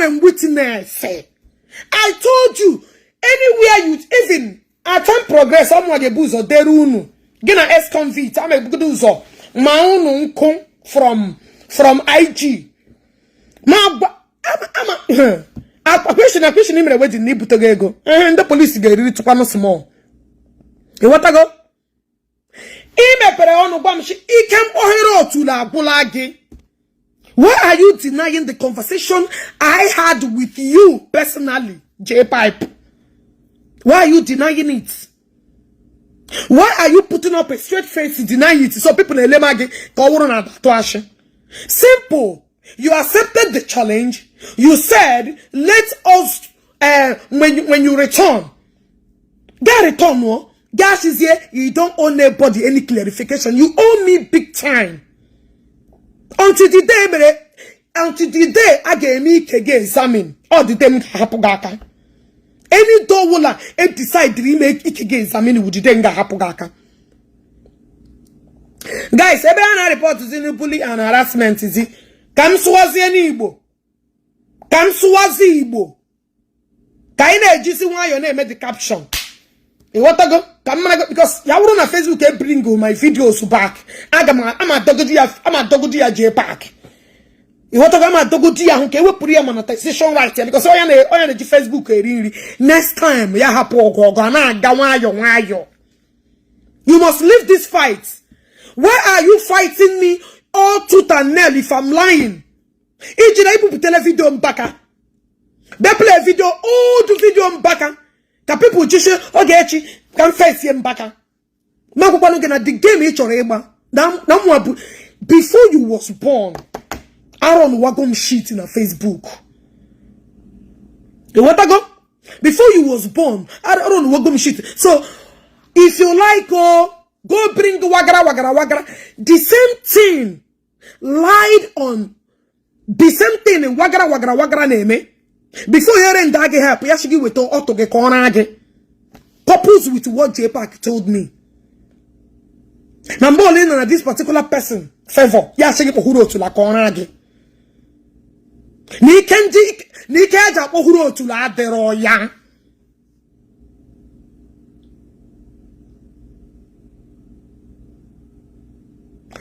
Enwere m witness. I told you, anywhere you even attempt progress, ọ mụnwa ga-ebu ụzọ dere unu gị na ex-convict ama ebugodo ụzọ ma unu nkụ from IG ma gwa ama ama question na question mere wedding na ibutego ego ee ndị polisi ga-eriri tụkwanụ small. Ịghọtago? Ị mepere ọnụ gwa m shi ike mkpọghere otulu agwụla gị. Why are you denying the conversation I had with you personally, J Pipe? Why are you denying it? Why are you putting up a straight face to deny it so people na-elema gị ka ọ wụrụ na atụ ashị? Simple. You accepted the challenge. You said, let us, when you return, get return, no? Gas is here. You don't owe nobody any clarification. You owe me big time. Until the day, mere, until the day I ga-eme ike ga examine, all the day m ga-ahapụ gị aka. Any door wụla e decide ime ike ga examine with the day m ga-ahapụ gị aka. Guys, ebe a na-report zi bully and harassment zi, ka m sụwazie n'Igbo. Ka m sụwazie Igbo. Ka anyị na-ejisi nwayọọ na-eme the caption. Ịghọtago? Ka m mara because ya wụrụ na Facebook e bring my videos back, aga m ama adọgodi ya, ama adọgodi ya jee park. Ịghọtago? Ama adọgodi ya ahụ ka ewepụrụ ya monetization right ya because onye na-eji Facebook eri nri. Next time ya hapụ ọgụ ọgụ a na-aga nwayọọ nwayọọ. You must leave this fight. Why are you fighting me all tooth and nail if I'm lying? Iji na ibupụtala video Mbaka. They play video, old video Mbaka. Ka people jishi Ogechi ka m fesie Mbaka. Ma akwụkwanụ gị na the game ị chọrọ ịgba na mwa bụ before you was born. Aaron wago m shit na Facebook. Ịghọtago? Before you was born, Aaron wago m shit. So if you like, oh, go bring wagara wagara wagara. The same thing lied on the same thing wagara wagara wagara na-eme. Before hearing that gị help, ya shi gị weta ọtụ gị ka ọ raa gị. Couples with what J Park told me. Na mgbe ole nọ na this particular person favor, ya shi gị kpọhụrụ otula ka ọ raa gị. Na ike ndị na ike eji akpọhụrụ otula adịrọ ya.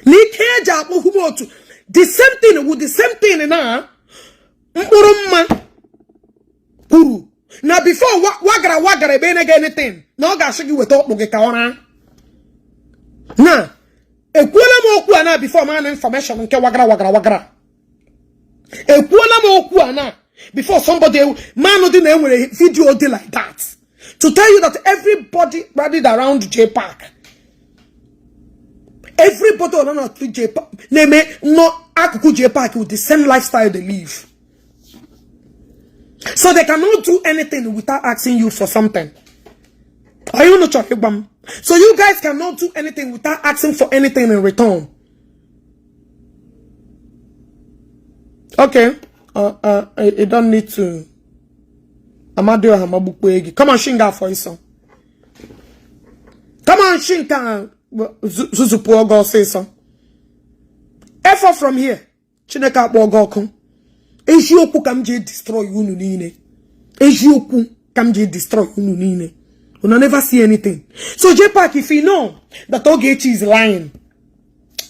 Na ike eji akpọhụrụ otu the same thing with the same thing na mkpụrụ mma kwuru na before wagara wagara ebe na anything na ọ ga-asị gị weta ọkpụ gị ka ọ raa. Na ekwuola m okwu a na before ma na information nke wagara wagara wagara. Ekwuola m okwu a na before somebody manụ dị na enwere video dị like that to tell you that everybody rallied around J Park. Everybody on J Park na-eme nọ akụkụ J Park with the same lifestyle they live. So they cannot do anything without asking you for something. Are you not chọrọ? So you guys cannot do anything without asking for anything in return. Okay. You don't need to. Amadioha magbukwe gị. Come on, shinga for iso. Come on, shinga zuzupụ ogo ọsịsọ. Effort from here. Chineke akpọ gị ọkụ. Eziokwu ka m ji destroy unu niile. Eziokwu ka m ji destroy unu niile. Unu never see anything. So J Park, if you know that Ogechi is lying,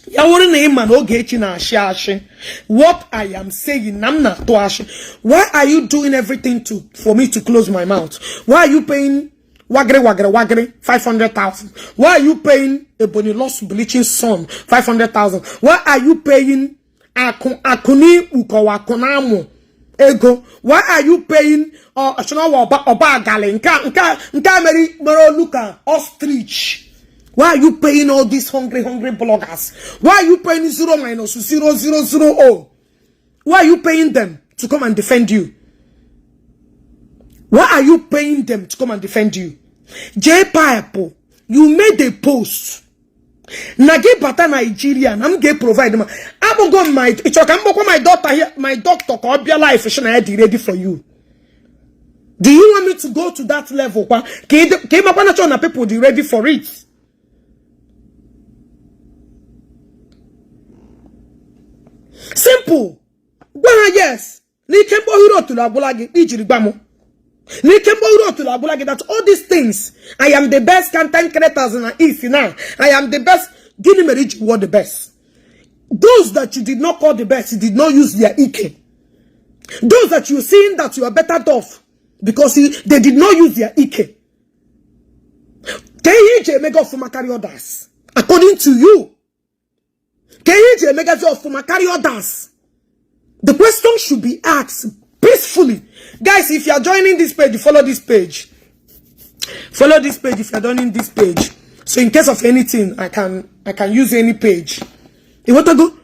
ya wụrụ na ị ma na Ogechi na-ashị ashị, what I am saying na m na-atụ ashị. Why are you doing everything to for me to close my mouth? Why are you paying wagiri wagiri wagiri 500,000? Why are you paying Ebony Lost Bleaching Son 500,000? Why are you paying akuni ukowa akunamu ego? Why are you paying ọba ọba nka nka nka meri mere ostrich? Why are you paying all these hungry bloggers? Why are you paying 0 minus 0 0 0 0? Why are you paying them to come and defend you? Why are you paying them to come and defend you? J Pipe, you made a post. Na gị bata Nigeria na m ga-provide ma akpọgo m my ịchọ ka m kpọkwa my daughter here, my doctor ka ọ bịa life shi na ya dị ready for you. Do you want me to go to that level kwa ka ị makwa na chọ na people dị ready for it? Simple. Gwa ha yes. N'ike mkpọhiri otulu agwụla gị ijiri gwa m n'ike mkpọhiri otulu agwụla gị that all these things, I am the best content creators na East now, I am the best. Gịnị mere iji wụọ the best? Those that you did not call the best, you did not use their ike. Those that you seeing that you are better off because they did not use their ike. Ka ihe iji emega ọfụma karịa others, according to you? Ka ihe iji emegazi ọfụma karịa others? The question should be asked peacefully. Guys, if you are joining this page, follow this page. Follow this page if you are joining this page, so in case of anything, I can use any page. Ịghọtago?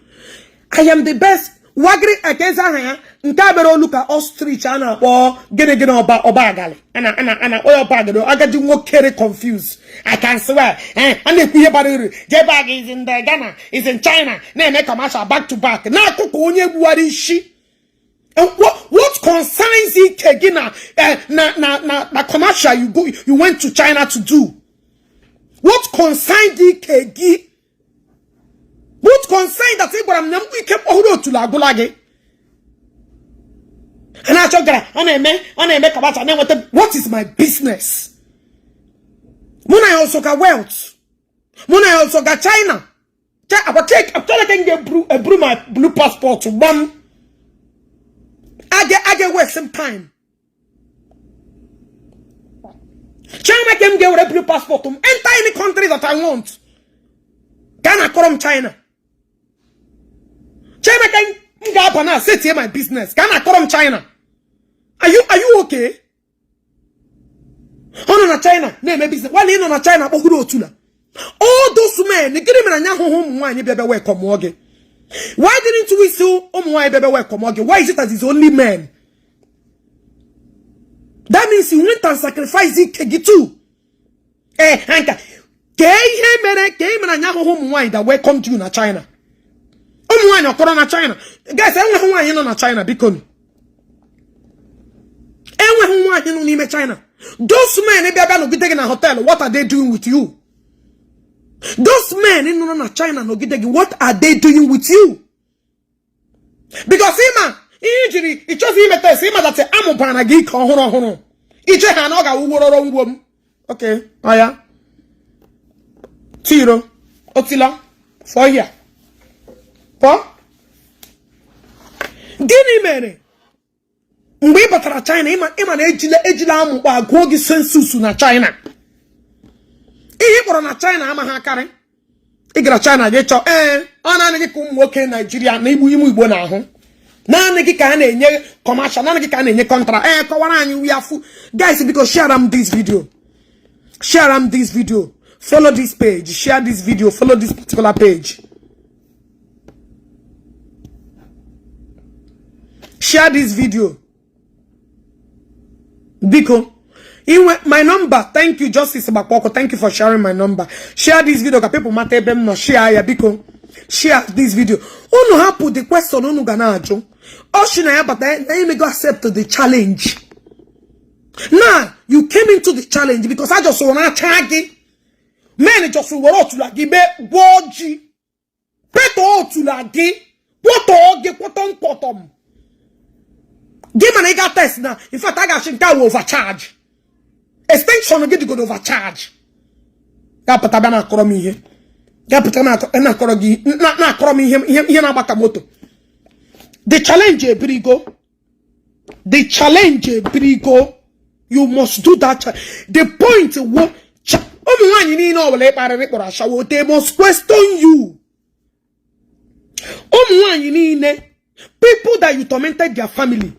I am the best. Wagiri ekezi aha ya nke a mere olu ka ostrich a na-akpọ gịnị gịnị ọba ọba agali a na-akpọ ya ọba agali. Agadi nwokere confused, I can swear. Eh, a na-ekwu ihe bara uru. JPAC is in the Ghana, is in China, na-eme commercial back to back, na-akụ ka onye gbuwara isi. What concerns ike gị na na commercial you went to China to do? What concerns ike gị? What concern that ị gwara m na m ike ọhụrụ otulu agwụla gị? A na-achọ gara ọ na-eme commercial na-enweta. What is my business? Mụ na ya ọsọ ka wealth, mụ na ya ọsọ ga China akwa check achọrọ ka m ga-eburu eburu my blue passport gbam aga waste some time. China ka m ga-ewere blue passport m enter any country that I want. Ka a na-akọrọ m China, China ka m ga-aba na set my business. Ka a na-akọrọ m China, are you okay? Ọ nọ na China na-eme business while ị nọ na China kpọhụrụ otula. All those men, gịnị mere anyị ahụhụ ụmụ nwaanyị bịa bịa welcome gị? Why didn't we see ụmụ nwaanyị bịa bịa welcome gị? Why is it that it's only men? That means you went and sacrificed ike gị too. Ee, nka kee ihe mere ka ị mere anyị ahụhụ ụmụ nwaanyị that welcomed you na China? Ụmụ nwaanyị ọkọrọ na China? Guys, enweghị nwaanyị nọ na China, biko. Enweghị nwaanyị nọ n'ime China. Those men bịa bịa nọgide gị na hotel, what are they doing with you? Those men nọ na China nọgide gị, what are they doing with you? Because ịma ihe ijiri ịchọzi ime test, ịma that amụbara gị ike ọhụrụ ọhụrụ iche ha na ọ ga-awụ wororo ngwo m. Okay, ọya tiro otila fọ ya pụọ. Gịnị mere mgbe ị batara China, ịma na ejila amụkpọ agụọ gị census na China? Ihe ị kpọrọ na China amaghị akarị. Ị gara China gị chọọ. Ee, ọ naanị gị ka ụmụ nwoke Naijiria na igbu ime Igbo na-ahụ. Naanị gị ka a na-enye commercial, naanị gị ka a na-enye contract. Ee, kọwara anyị wi afụ. Guys, biko share am this video, share am this video, follow this page, share this video, follow this particular page, share this video, biko. Inwe my number. Thank you, Justice Gbakpọkụ. Thank you for sharing my number. Share this video ka people mata ebe m nọ. Share ya, biko, share this video. Unu hapụ the question unu ga na-ajụ. Ọ sị na ya bata na imego accept the challenge. Now you came into the challenge because I just wanna acha gị. Men just were otula gị mee gwọọ ji petọ otula gị kwọtọọ gị kwọtọm kwọtọm gị. Mana ị ga test na, in fact, a ga-achị nke a wụ overcharge. Extension gị dịgodo overcharge. Ga-apụta bịa na-akọrọ m ihe, ga-apụta na-akọrọ gị, na-akọrọ m ihe ihe na-agba ka moto. The challenge ebirigo, the challenge ebirigo. You must do that. The point wo ụmụ nwaanyị niile ọbụla ịkparịrị kpọrọ ashawo, they must question you. Ụmụ nwaanyị niile, people that you tormented their family,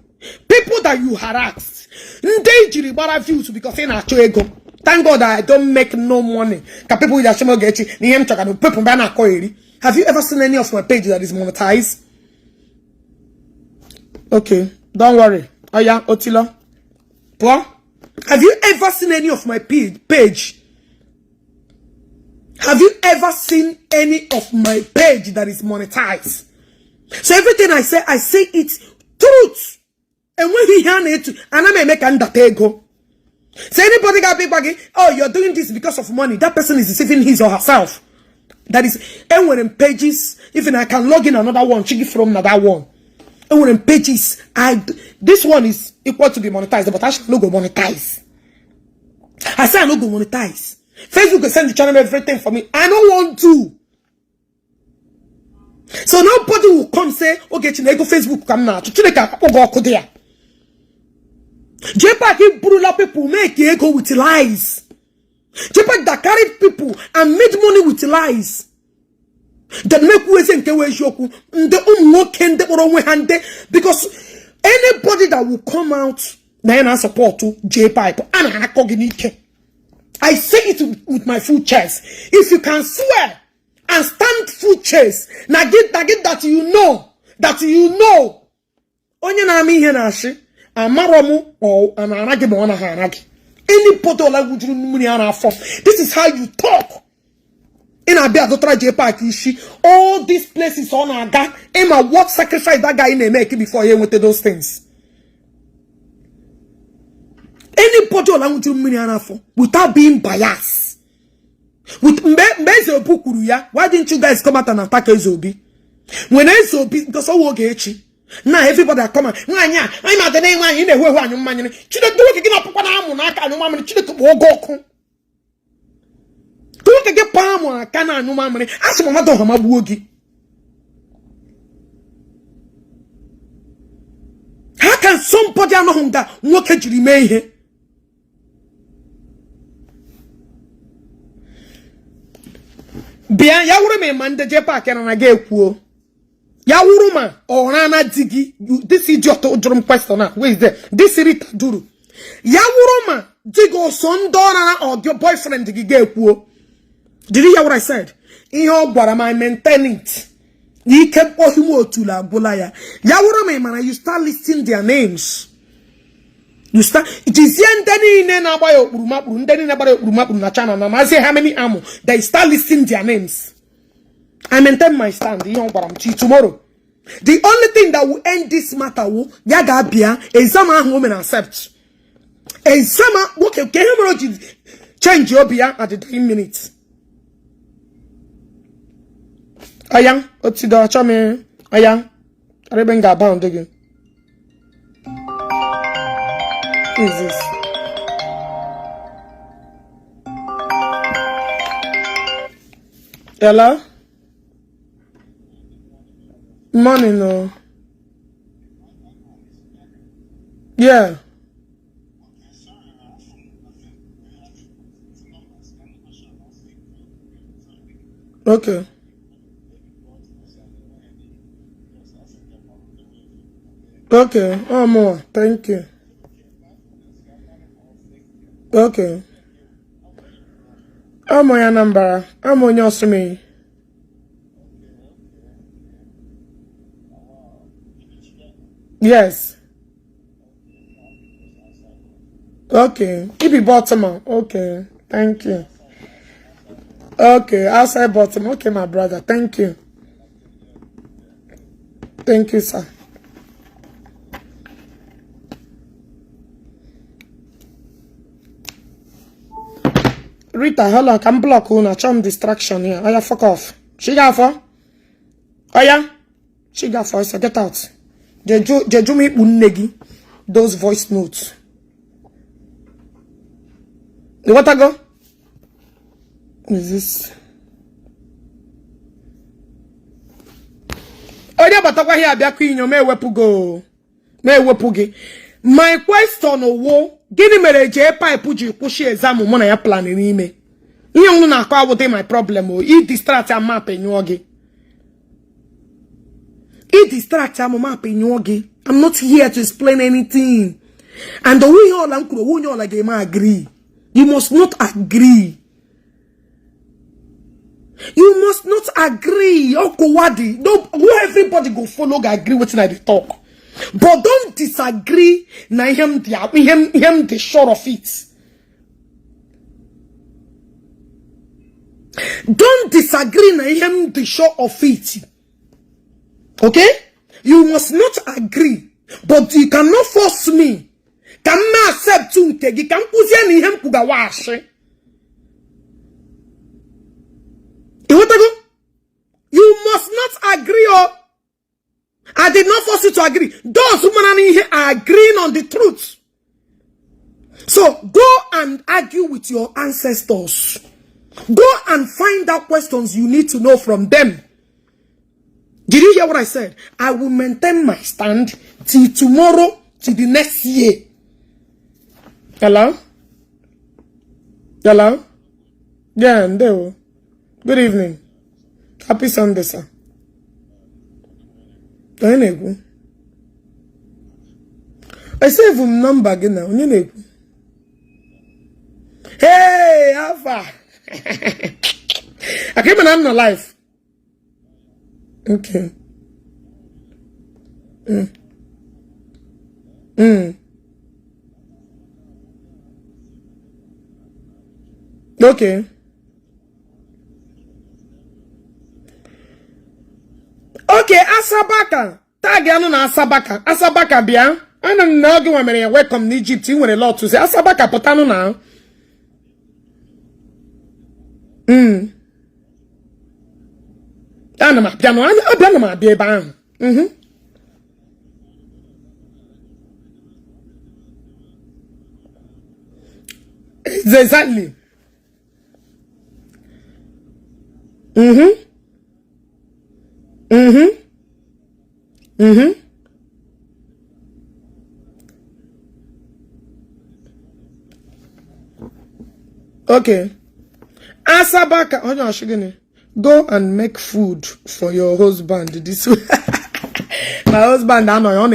people that you harassed, ndị ijiri gbara views because ị na-achọ ego. Thank God I don't make no money ka people ji achọ m oge echi na ihe m chọga na people bịa na-akọ eri. Have you ever seen any of my page that is monetized? Okay, don't worry. Oya otilo pụọ. Have you ever seen any of my page? Have you ever seen any of my page that is monetized? So everything I say, I say it truth. Enweghị ihe a na-etu ana m eme ka m data ego. So anybody ga-abịa ịgwa gị, "Oh, you're doing this because of money," that person is deceiving his or herself. That is, enwere m pages. Even I can log in another one chigi from na that one. Enwere m pages. I This one is equal to be monetized, but I shall no go monetize. I say I no go monetize. Facebook send the channel everything for me. I don't want to. So nobody will come say, "Okay, Chineke, Facebook ka m na-achụ." Chineke akpọ gị ọkụ dị ya. JPAC burula people make ego with lies. JPAC that carried people and made money with lies. Then make wezi nke wee eziokwu ndị ụmụ nwoke ndị kpọrọ onwe ha ndị, because anybody that will come out na ya na support JPAC, a na-akọ gị n'ike. I say it with my full chest. If you can swear and stand full chest na gị na gị that you know onye na-ama ihe na-achị amarọ m ọ na-ara gị ma ọ naghị ara gị, anybody ọla wujuru mmiri ara afọ, this is how you talk. Ị na-abịa adọtara JPAC isi. All these places ọ na-aga, ịma what sacrifice that guy na-eme before ya enweta those things. Anybody ọla nwụjuru mmiri ara afọ without being biased with mgbe Eze Obi kwuru ya, why didn't you guys come out and attack Eze Obi when Eze Obi, because ọwụ oge echi na everybody come. Nwaanyị a anyị ma adị nwaanyị na-ehu ehu anyụ mmanya. Chineke, nwoke gị na-apụkwa na amụ n'aka anyụ mamịrị. Chineke kpọọ oge ọkụ ka nwoke gị paa amụ aka na anyụ mamịrị. A sị m mmadụ ọha magbuo gị. How can somebody anọghị nga nwoke jiri mee ihe bịa ya wụrụ ma ịma ndị JPAC na gị ekwuo ya wụrụ ma ọ rana di gị? This idiot jụrụ m question a, who is there? This Rita duru ya wụrụ ma di gị ọsọ ndị ọ rara ọ gị boyfriend gị ga-ekwuo. Did you hear what I said? Ihe ọ gwara m, I maintain it. Ike mkpọhi m otulu agwụla ya. Ya wụrụ ma ị mara, you start listing their names. You start jizie ndị niile na-agba ya okpuru makpuru, ndị niile gbara ya okpuru makpuru na channel na mazi how many amụ, they start listing their names. I maintain my stand. Ihe ọ gwara m till tomorrow, the only thing that will end this matter wụ ya ga-abịa exam ahụ o mere accept exam. Nwoke ka ihe mere o ji change obi ya at the dying minute. Aya otido achọ m aya ebe m ga-aba ndị gị. Who is this? Hello? Morning, no. Yeah. Okay. Okay. Oh, more. Thank you. Okay. I'm onye Anambra. I'm onye Osumi. Yes. Okay. Ibi Baltimore. Okay. Thank you. Okay. Outside Baltimore. Okay, my brother. Thank you. Thank you, sir. Rita, hold on. Can block unu. Achọ m distraction here. Oya, fuck off. Chigafọ. Oya. Chigafọ. So get out. Jeju, jeju m ikpu nne gị. Those voice notes. You want to go? Is this? Onye batakwa here abịakwa inyo ma ewepụgo ma ewepụ gị. My question wo, gịnị mere JPAC ji kwụsị exam mụ na ya plan n'ime ihe unu na-akọ? Awụdị my problem o. I distract ama nyụọ gị. I distract amụma nyụọ gị. I'm not here to explain anything, and owu ihe ọla m kwuru, owu onye ọla ga-eme agree. You must not agree. You must not agree. Ọkụwadi no, who everybody go follow go agree wetin I dey talk, but don't disagree na ihe m dị, ihe m dị sure of it. Don't disagree na ihe m dị sure of it. Okay, you must not agree, but you cannot force me ka m ma accept nke gị, ka m kwụzie na ihe m kwugawa ashị. Ịghọtago? You must not agree o. I did not force you to agree. Those who mara ihe are agreeing on the truth. So go and argue with your ancestors. Go and find out questions you need to know from them. Did you hear what I said? I will maintain my stand till tomorrow, till the next year. Hello? Hello? Yeah, ndewo. Good evening. Happy Sunday, sir. Onye na-ekwu? Esave m nọmba gị na onye na-ekwu? Hey, afa! Aka na m nọ live. Okay. Okay. Okay, Asabaka. Tag anụ na Asabaka. Asabaka bịa. Ana m na oge nwa mere ya welcome n'Egypt. Ị nwere lot to say. Asabaka pụtanụ na. Ana m abịa nụ. Abịa na m abịa ebe ahụ. Exactly. Okay. Asabaka, onye ọchị gịnị? Go and make food for your husband this way. My husband anọghị, ọ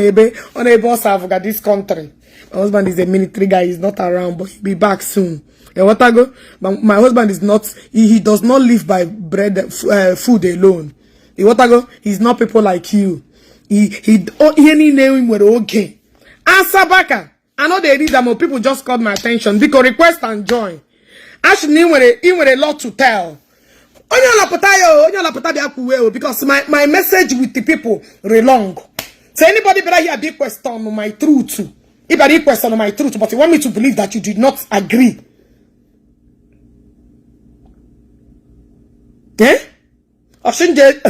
na-ebe ọ serve this country. My husband is a military guy, he's not around, but he'll be back soon. Ịghọtago? My husband is not, he does not live by bread, food alone. Ịghọtago? He's not people like you. He oh, ihe niile nwere oge. Asabaka, I know they read them, but people just called my attention. Biko request and join. Actually, ị nwere lot to tell. Onye ọlapụta ya o, onye ọlapụta bịa kwuwe o, because my message with the people re long. So anybody better hear big question on my truth. If I question on my truth, but you want me to believe that you did not agree. Eh? Oshinje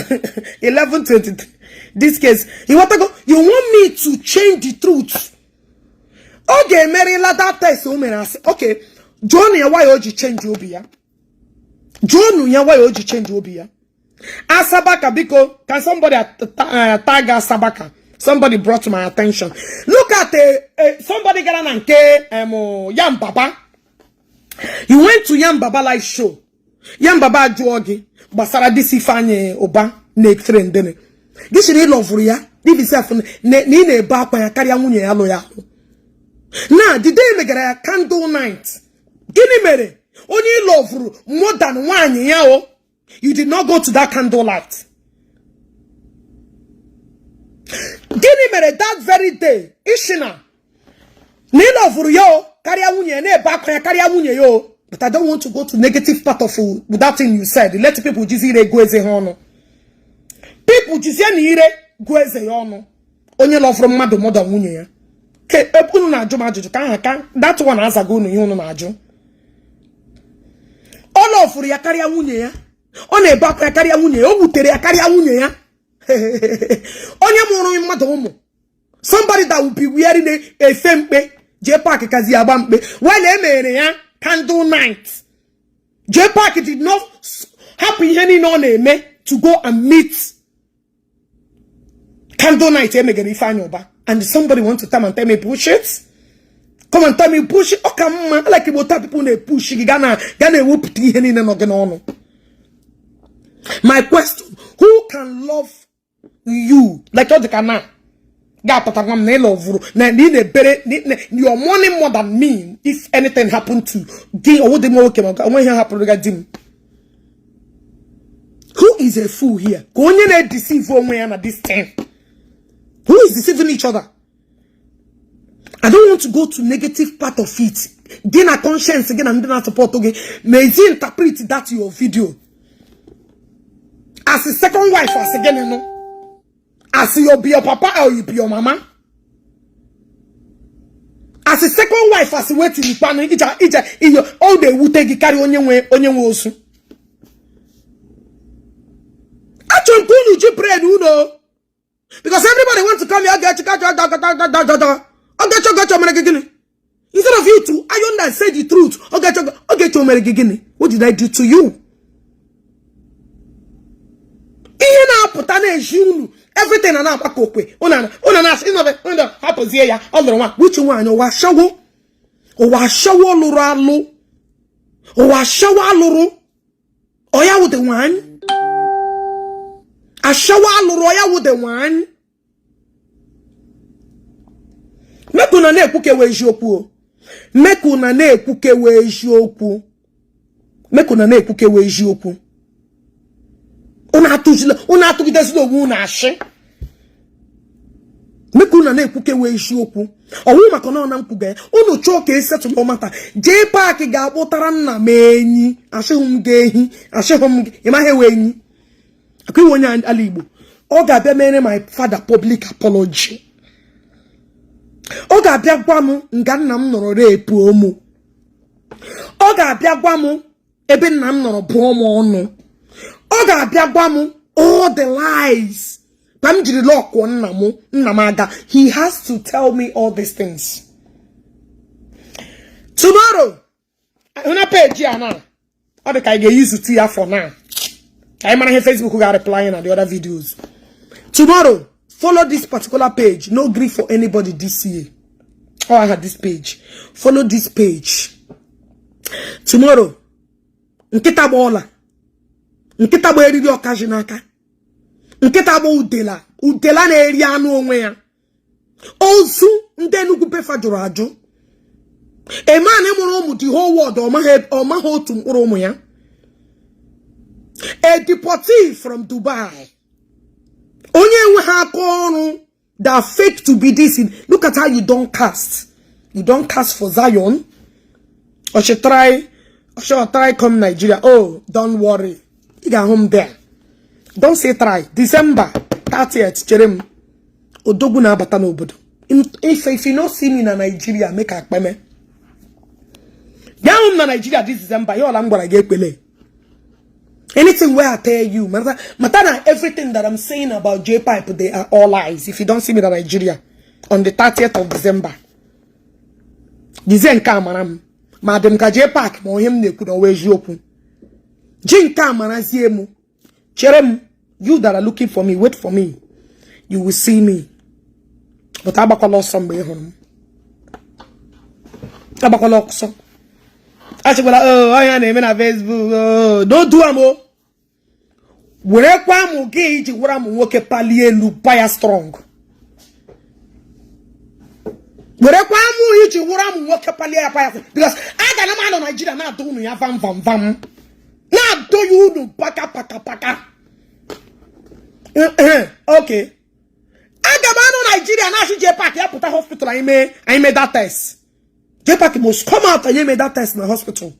11:23. This case, you want to go? You want me to change the truth? Oge emerila that test o mere asị. Okay, jụọnụ ya why o ji change obi ya. Jụọnụ ya why o ji change obi ya. Asabaka, biko, can somebody tag Asabaka? Somebody brought to my attention. Look at somebody gara na nke Yam Baba. You went to Yam Baba live show. Yam Baba jụọ gị gbasara this Ifeanyi Ụba na-etere ndene. Gị sịrị ịlọvụrụ ya, if na ị na-ebe akwa ya karịa nwunye ya lụ ya alụ. Na the day megara ya candle night. Gịnị mere onye ịlọvụrụ more than nwaanyị ya o? You did not go to that candle light. Gịnị mere that very day ishina na ịlọvụrụ ya o karịa nwunye ya, na-ebe akwa ya karịa nwunye ya o? But I don't want to go to negative part of that thing you said. Let people jizi ire gụọ eze ha ọnụ. People jizie na ire gụọ eze ya ọnụ. Onye lọvụrụ mmadụ mọda nwunye ya. Ke ebe unu na-ajụ m ajụjụ ka aha ka that one azago unu ihe unu na-ajụ. Ọ lọvụrụ ya karịa nwunye ya. Ọ na-ebe akwa ya karịa nwunye ya. O wutere ya karịa nwunye ya. Onye mụrụ mmadụ ụmụ. Somebody that will be wearing efe mkpe jee park kazi agba mkpe. While e mere ya candle night. J Park did not hapụ ihe niile ọ na-eme to go and meet candle night emegere Ifeanyi Ụba. And somebody want to come and tell me bullshit? Come and tell me bullshit. Ọ ka mma like Igbo taa people na-epush gị ga na-ewepụta ihe niile nọ gị n'ọnụ. My question, who can love you like ọ dị ka na ga-apụta nwa m na ịlọvụrụ na ị na-ebere your money more than me? If anything happen to gị, ọwụ dị m nwoke ma onwe ihe hapụrụ gị di m. Who is a fool here? Ka onye na-edeceive onwe ya na this thing. Who is deceiving each other? I don't want to go to negative part of it. Gị na conscience gị na ndị na-support gị may interpret that your video as a second wife, as gịnị nụ? As you be your papa or you be your mama? As a second wife, as wetin ikpanụ ija ija iyo ọ na-ewute gị karịa onye nwe osu? Achọrọ m ka unu ji brain unu, because everybody Ogechi, Ogechi o mere gị gịnị? Instead of you to iron and say the truth, Ogechi, Ogechi o mere gị gịnị? What did I do to you? Ihe na-apụta na-eji unu everything na na-agbakọ okwe unu na-asị ịnọbe hapụzie ya, ọ lụrụ nwa. Which nwaanyị? Ụwa ashawo, ụwa ashawo lụrụ alụ, ụwa ashawo alụrụ ọ ya wụ the nwaanyị, ashawo alụrụ ọ ya wụ the nwaanyị. Make una na-ekwukewe eziokwu o, make una na-ekwukewe eziokwu, make una na-ekwukewe eziokwu. Unu atụgidezila onwe unu ashị. Make una na-ekwukewe eziokwu. Ọwụ maka na ọ na nkwuga ya unu chọọ ka e settle matter. JPAC ga-akpụtara nna m enyi. Asịghị m gị ehi, asịghị m gị ị maghị ewe enyi akwa iwe onye ala Igbo. Ọ ga-abịa mere my father public apology. Ọ ga-abịa gwa m nga nna m nọrọ rape mụ. Ọ ga-abịa gwa m ebe nna m nọrọ bụọ m ọnụ. Ọ ga-abịa gwa m all the lies ka m jiri lọkụọ nna m, nna m aga. He has to tell me all these things tomorrow. Hụ na page a na ọ dị ka anyị ga-eyuzutu ya for now, ka anyị mara ihe Facebook ga-reply na the other videos tomorrow. Follow this particular page. No gree for anybody this year. Oh, I had this page. Follow this page tomorrow. Nkịta gba ọla, nkịta gba eriri ọkaji n'aka, nkịta gba udela, udela na-eri anụ onwe ya. Ozu ndị Enugu befa jụrụ ajụ. A man mụrụ ụmụ the whole world, ọ maghị otu mkpụrụ ụmụ ya. A deportee from Dubai, onye enweghị aka ọrụ that fake to be this. Look at how you don cast, you don cast for Zion. Or she try, or she try come Nigeria. Oh, don't worry, ị ga-ahụ m there. Don't say try. December 30th, chere m, odogwu na-abata n'obodo. If you no see me na Nigeria, make akpeme bịa hụ m na Nigeria this December. Ihe ọla m gwara gị, ekpele. Anything where I tell you, mata na everything that I'm saying about JPAC, they are all lies. If you don't see me na Nigeria on the 30th of December, jizie nke a mara m ma dị m ka JPAC, ma onye m na-ekwu na ọwa eziokwu, ji nke a marazie m. Chere m. You that are looking for me, wait for me, you will see me. But agbakwala ọsọ mgbe ị hụrụ m, agbakwala ọsọ. Achịkwala onye na-eme na Facebook. Oh, don't do am o. Werekwa amụ gị iji gwara m nwoke palie elu pa ya strong. Werekwa amụ iji wụrụ amụ nwoke palie ya, pa ya, because aga na m anọ Naijiria na-adụ unu ya vam vam vam, na-adụ ya unu paka paka paka. Okay, aga m anọ Naijiria na-achị JPAC ya pụta hospital, anyị mee that test. JPAC must come out, anyị mee that test na hospital.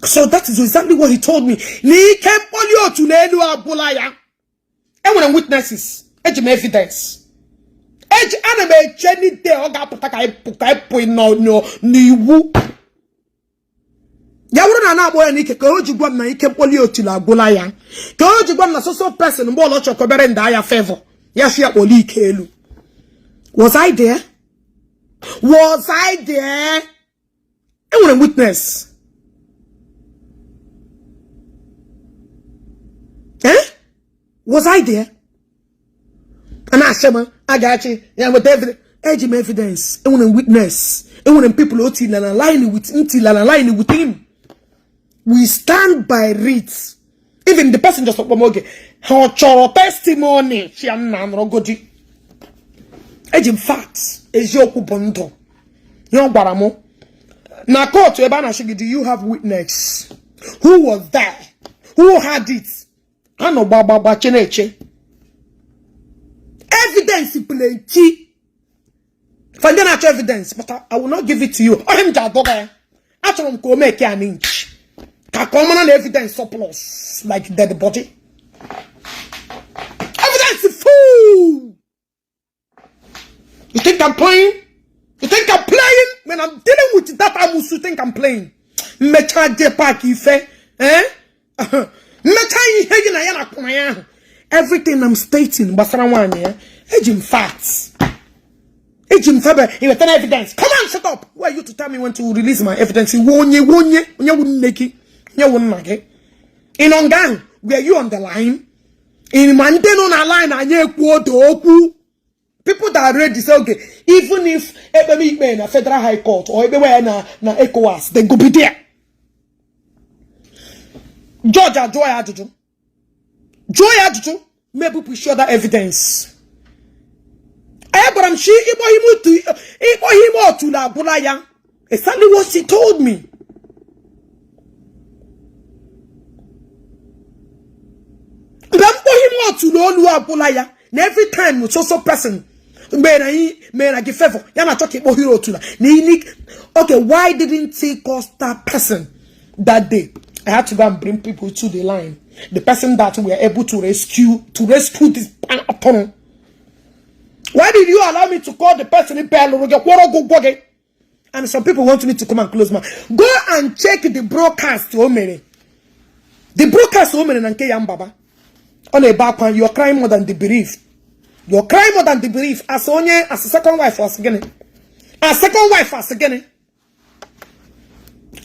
So that is exactly what he told me, na ike mkpọli otu n'elu abụla ya. Enwere m witnesses, eji m evidence, eji ana m eche n'ide ọ ga-apụta ka anyị pụ n'iwu ya bụrụ na na-agbọ ya n'ike, ka o ji gwa m na ike mkpọli otulu agwụla ya, ka o ji gwa m na so so person mgbe ọlọ chọkọbere nda ya favor ya si ya kpọli ike elu. Was I there? Was I there? Enwere m witness. Eh, was I there? A na-asị m a ga-achị ya nweta evidence. Eji m evidence, enwere m witness, enwere m people o na line with ntila na line with him. We stand by it. Even the person just kpọm oge ha ọ chọrọ testimony chi ya nna nọrọgodi. Eji m fact, eziokwu bụ ndụ. Ihe ọ gwara m na court ebe a na-achị gị, do you have witness who was there, who had it? Ha nọ gbagbagba che na-eche evidence plenty for ndị na-achọ evidence, but I will not give it to you. Ọhịa m ji adọga ya, achọrọ m ka o mee an inch ka ọ mara na evidence surplus like dead body. Evidence full. You think I'm playing? You think I'm playing when I'm dealing with that amusu? You think I'm playing? Mmecha JPAC ife, eh, mmecha ihe gị na ya na akwụna ya ahụ. Everything I'm stating gbasara nwaanyị ya, eji m facts. Eji m febe iweta evidence. Come on, shut up. Who are you to tell me when to release my evidence? Iwu onye onye onye wu nne gị, onye wu nna gị. Ị nọ nga ahụ, were you on the line? Ị ma ndị nọ na line anyị ekwu odo okwu. People that are ready say, okay, even if ekpeme ikpe na Federal High Court or ekpewe ya na ECOWAS, they go be there. Judge ajụọ ya ajụjụ. Jụọ ya ajụjụ, ma ebupụ isi other evidence. Anyị gwara m shi ịkpọghị ime otulu agwụla ya. Exactly what she told me. Mgbe mkpọghị ime otulu olu agwụla ya na every time so so person mere anyị mere gị favor ya na-achọ ka ịkpọghịrị otula na ini. Okay, why didn't he call that person that day? I had to go and bring people to the line. The person that we are able to rescue this atụrụ. Why did you allow me to call the person in gị? And some people want me to come and close my. Go and check the broadcast o mere. The broadcast o mere na nke ya mbaba. Ọ na-ebe akwa, you're crying more than the belief. You're crying more than the belief. As onye, as a second wife as gịnị? As second wife as gịnị?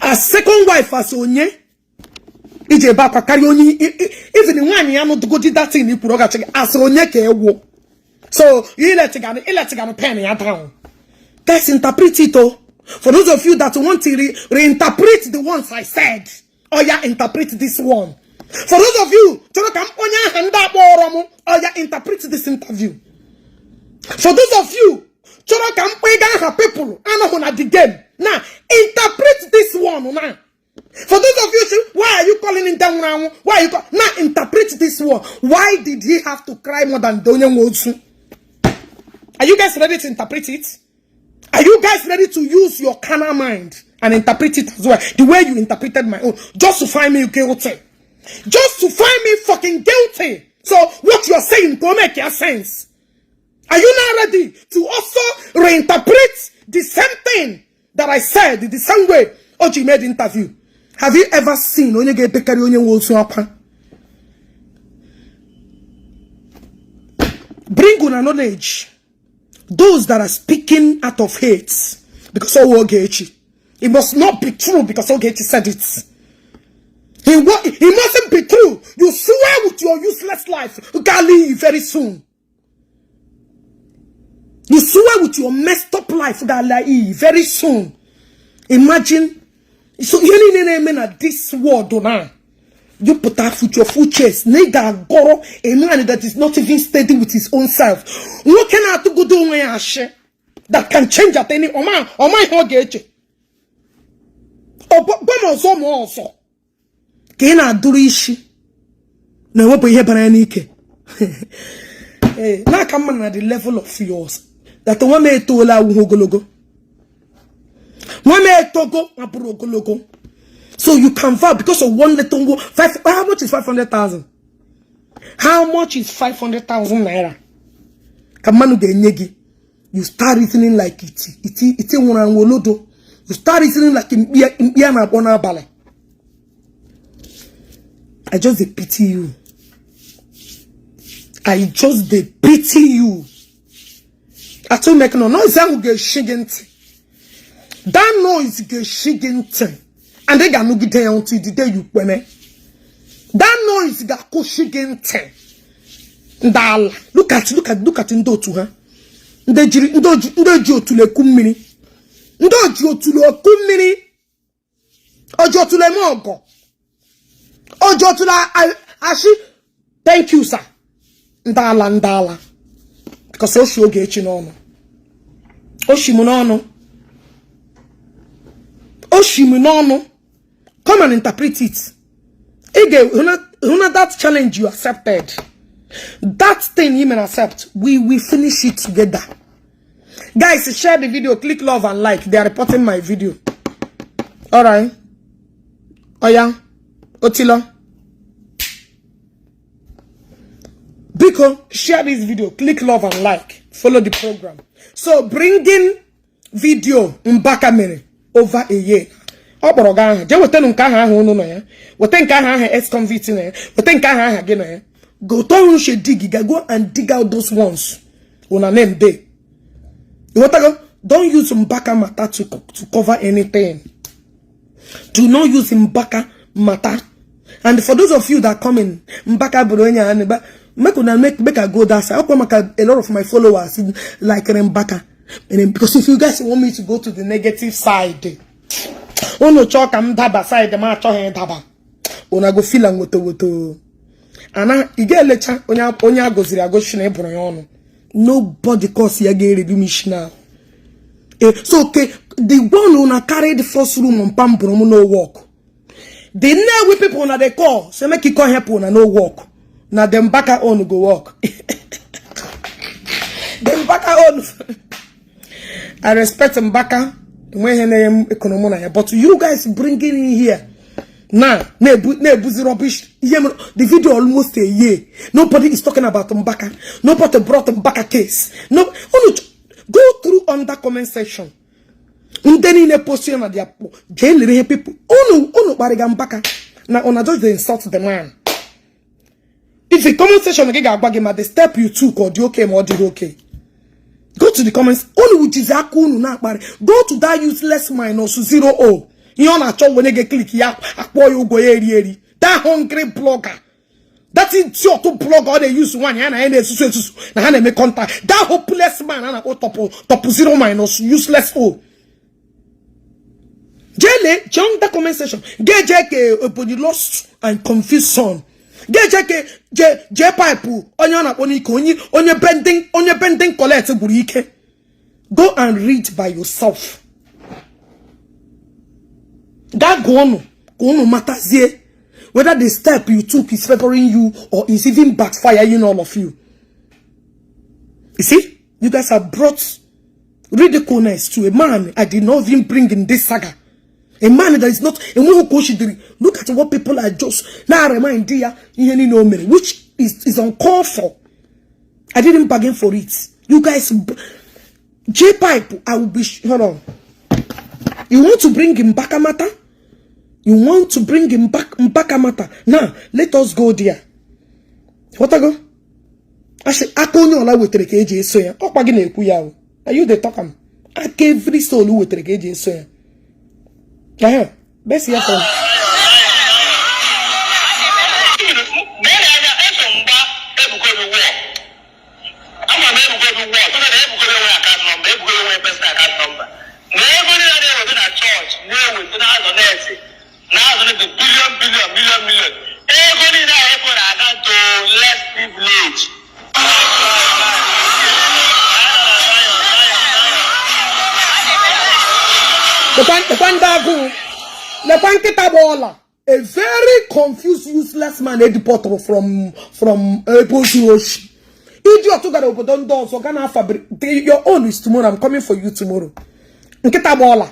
As second wife as onye? Iji ebe akwa karịa onye even nwaanyị ya nụdụgodi datin ikwuru ọ gachi gị as onye ka ewu. So iletigana pen ya down. Let's interpret it oh. For those of you that want to reinterpret the ones I said, or yeah, interpret this one. For those of you chọrọ ka m onye aha ndị akpọrọ m, or yeah, interpret this interview. For those of you chọrọ ka m kpọga aha people anọghị na the game, now interpret this one now. For those of you say, why are you calling him down? Why are you call? Now interpret this one. Why did he have to cry more than the onye nwe otu? Are you guys ready to interpret it? Are you guys ready to use your carnal mind and interpret it as well? The way you interpreted my own. Just to find me guilty. Just to find me fucking guilty. So what you're saying don't make your sense. Are you now ready to also reinterpret the same thing that I said the same way Oji made the interview? Have you ever seen onye ga-ebekarị onye nwe otu akwa? Bring una knowledge. Those that are speaking out of hate because of Ogechi. It must not be true because Ogechi said it. It mustn't be true. You swear with your useless life, Gali, very soon. You swear with your messed up life, Gali, very soon. Imagine. So you need to na this world now. You put out with your full chest. Nigga goro a man that is not even steady with his own self. Nwoke na-atụgodo onwe ya ashị that can change at any ọma ọma ihe ọ ga-eche. Gwa m ọzọ ma ọzọ ka ị na-adụrụ isi na-ewepụ ihe bara ya n'ike. Ee, n'aka mma na the level of yours that nwa m etoola awụghị ogologo. Nwa m etogo ma bụrụ ogologo. So you can vow because of one little five. How much is 500,000? How much is 500,000 naira? Ka mmanụ ga-enye gị. You start reasoning like iti iti iti nwụrụ anwụ olodo. You start reasoning like mkpi a na-akpọ n'abalị. I just dey pity you. I just dey pity you. Atụ mekno noise ahụ ga-eshi gị ntị. That noise ga-eshi gị ntị. And ị ga-anụgide ya until the day you kweme. That noise ga-akụshi gị ntị. Ndị ala. Look at look at look at ndị otu ha. Ndị jiri ndị ji otulu eku mmiri. Ndị oji otulu eku mmiri. Oji otulu eme ọgọ. Oji otulu ashị thank you sir. Ndị ala ndị ala. Because o shi Ogechi n'ọnụ. O shi m n'ọnụ. O shi m n'ọnụ. Come and interpret it. Ị ga that challenge you accepted. That thing you may accept, we will finish it together. Guys, share the video, click love and like. They are reporting my video. All right. Oh yeah. Otilo. Biko, share this video, click love and like. Follow the program. So bringing video Mbaka mere over a year. Ọ kpọrọ gị aha jee wetanụ nke aha ahụ unu nọ ya, weta nke aha aha ex-convict nọ ya, weta nke aha aha gị nọ ya. Go tọrụ she dig ga go and dig out those ones una name dey. Ịghọtago? Don't use Mbaka matter to cover anything. Do not use Mbaka matter. And for those of you that come in, Mbaka bụrụ onye a na make una make I go that side. Ọkwa maka a lot of my followers like Mbaka. And then, because if you guys want me to go to the negative side, unu chọọ ka m daba side m achọghị ịdaba, una go feel am woto woto. Ana ị ga-elecha onye onye a gọziri agọzi na ịbụrụ ya ọnụ. Nobody cause ya ga-eredu m isi now. Eh, so okay, the one una carry the first room on pam no work. The Nnewi people na dey call say make e come help una, no work. Na dem Mbaka own go work. The Mbaka own. I respect Mbaka. Enweghị na m ekonomo na ya, but you guys bringing in here now na-ebuzi rubbish ihe the video almost a year, nobody is talking about Mbaka. Nobody brought Mbaka case. No, unu go through under comment section, ndị niile post ya na their jee lere ihe people unu kparịga Mbaka na una just dey insult the man. If the comment section gị ga-agwa gị ma the step you took ọ dị okay ma ọ dịghị okay, go to the comments. Unu jizi aka unu na-akparị. Go to that useless minus zero o ihe ọ na-achọ onye ga-eclick ya akpọọ ya ụgwọ ya eri eri, that hungry blogger, that idiot blogger ọ na-eyuzu nwaanyị ya na ya na-esusu esusu na ha na-eme contact, that hopeless man a na-akpọ top top zero minus useless o. Jele jee that comment section, ga-eje ka Ebonyi lost and confused son, ga-eje ka je jee pipe onye ọ na-akpọ n'ike, onye bending collect gwuru ike. Go and read by yourself. Gaa gụọ ọnụ ka unu matazie whether the step you took is favoring you or is even backfiring all of you. You see, you guys have brought ridiculeness to a man I did not even bring in this saga. A man that is not look at what people are just now remind ya ihe niile o mere, which is uncalled for. I didn't bargain for it. You guys, J Pipe, I will be, hold on. You want to bring him back matter? You want to bring him back Mbaka matter? Now, let us go there. What I go? Aka onye ọla wetara ka eji eso ya. Ọkwa gị na-ekwu ya o. Are you the talk am? Aka every soul wetara ka eji eso ya. Ehe, best hear from. Ama m Ebuka Obi wụọ tụrụ na Ebuka Obi nwere account number, Ebuka Obi nwere personal account number na ego niile na-eweta na chọọchị na-eweta na-azọ na-ese na-azọ na billion billion million million ego niile ahụ ego na account less privilege. Lekwa ndị agụụ, lekwa nkịta gba ọla, a very confused useless man edipọtụrụ from ebe ozu oshi idiot gara obodo ndị ọzọ ga na your own is tomorrow. I'm coming for you tomorrow. Nkịta gba ọla,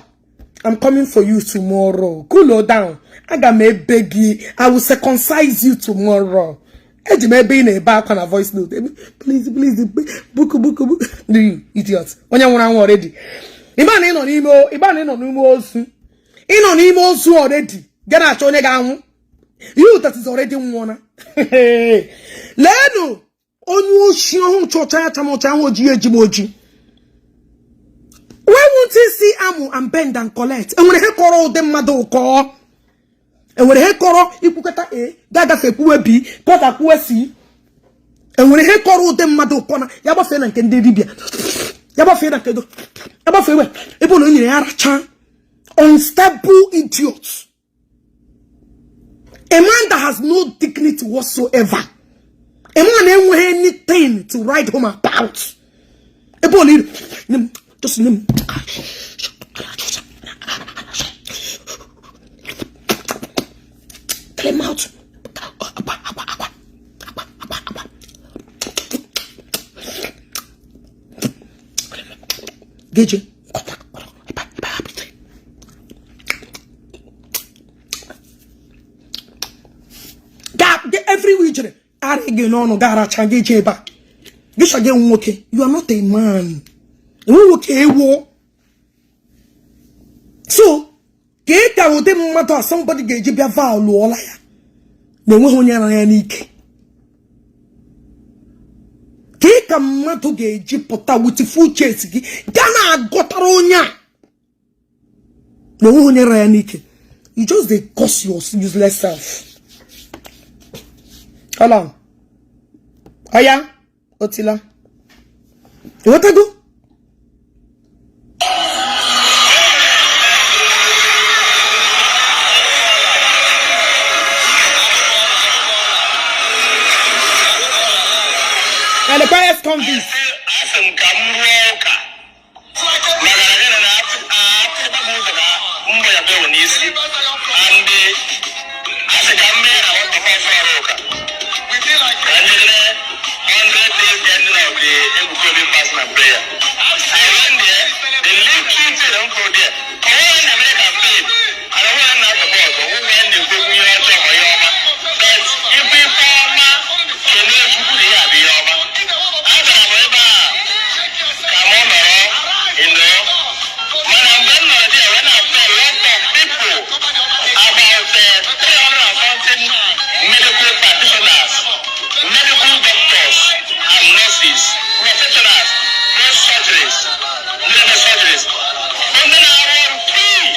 I'm coming for you tomorrow. Cool down. Aga m ebe gị, I will circumcise you tomorrow. Eji m ebe ị na-ebe akwa na voice note, please please, buku buku buku, you idiot, onye nwụrụ anwụ already. Ịma na ị nọ n'ime, ịma na ị nọ n'ime ozu, ị nọ n'ime ozu already, ga na-achọ onye ga-anwụ. You that is already nwụọna. Leenụ onye oshi ọhụụ chọcha ya chamọcha ahụ oji eji m oji. Why won't he see amụ and bend and collect? Enwere ihe kọrọ ụdị mmadụ ụkọ, enwere ihe kọrọ ikwukọta a ga-agafe kwuwe b kọta kwuwe c. Enwere ihe kọrọ ụdị mmadụ ụkọ na ya gbafee na nke ndị dibịa, ya gbafee na nke ya gbafee ebe ebe ụlọ nyere ya racha. Unstable idiot, a man that has no dignity whatsoever, a man enweghị anything to write home about. Ebe ụlọ iri just nye m clean out. Akwa akwa akwa akwa akwa akwa geje ebe ebe apịtị ga everywhere ijere arị gị n'ọnụ ga aracha gị jee ebe a gị chọga nwoke. You are not a man. Enwe nwoke ewo. So ka ị ka ụdị mmadụ a somebody ga-eji bịa vow lụọla ya na enweghị onye ara ya n'ike ka ị Ka mmadụ ga-eji pụta with full chest gị gaa na-agọtara onye a na onwe onye ra ya n'ike? You just dey curse your useless self. Hold on. Oya, otila, ịghọtago? And the quiet convict. Asị m ka m rụọ ụka maka na gịnị na atụkpa m ụzọ na mbọ ya bewo n'isi, and asị ka m mee na nwata ọsọ ọrụ ụka ka njegide 100 days ending of the Ebuka Obi fasting and prayer. I went there, the little thing m fụrụ there, onwe na-emere campaign and onwe na support, onwe na-ekwu okwu ihe ọjọọ ma ihe ọma, but ife ọma, kelee Chukwu na ihe a bụ ihe ọma. Agara m ebe a ka mụ nọrọ, mana mgbe m nọrọ there, when I saw a lot of people, about 300 and something medical practitioners, medical doctors and nurses, professionals, those surgeries, ndị na-eme surgeries, bụ ndị na-arụ ọrụ free.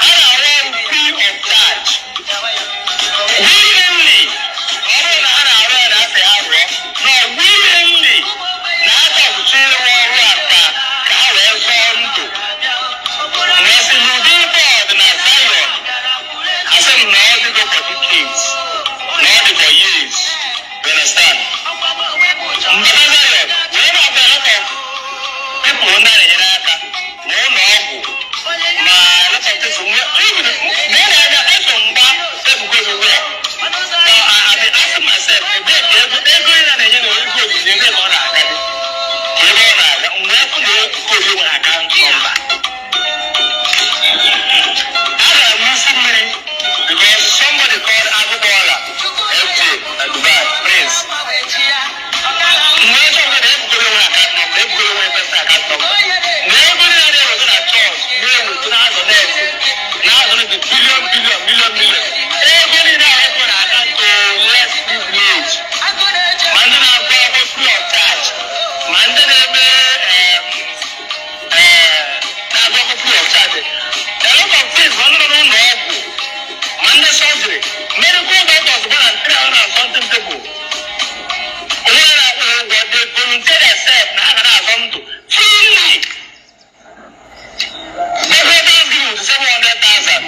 Ha na-arụ ọrụ free of charge, willingly. Ọ bụrụ na ha na-arụ ya na asị ha rụọ, no, willingly, na aka ọtụtụ ịrụ ọrụ a ka ha wee zọọ ndụ. Wee sị n'ụdị ife ọdịna Zion, asị m na ọ dịgo for decades, na ọ dị for years, you understand? Mbata Zion wee na-abụ a lot of people ndị a na-enyere aka ma ụlọ ọgwụ ma a lot of things. Even ma ị na-anya eso mgba Ebuka Obi wee. Now, I been asking myself, ebee ka ego ị na-enye na ego onyinye, ebe ka ọ na-aga dị? Ka ebe ọ na-aga, mgbe fụ na Ebuka Obi nwere account number. Agara m n'isi mmiri because somebody called Agụbọla FJ na Dubai, Prince. Mgbe chọpụtara na Ebuka Obi nwere account number, Ebuka Obi nwere personal account number. Na ego niile na-eweta na chọọchị na-eweta na-azọ net na-azọ net billion billion million million. Ego niile ahụ ekwe na account less privilege. Ma ndị na-agụ akwụkwọ free of charge, ma ndị na-eme na-agụ akwụkwọ free of charge. A lot of things, ma ndị nọ n'ụlọ ọgwụ, ma ndị surgery, medical doctors, more than 300 and something people. Onye na-akwụ ha ụgwọ, they volunteer themselves na ha ga na-azọ ndụ freely. Ego Thanksgiving with 700,000.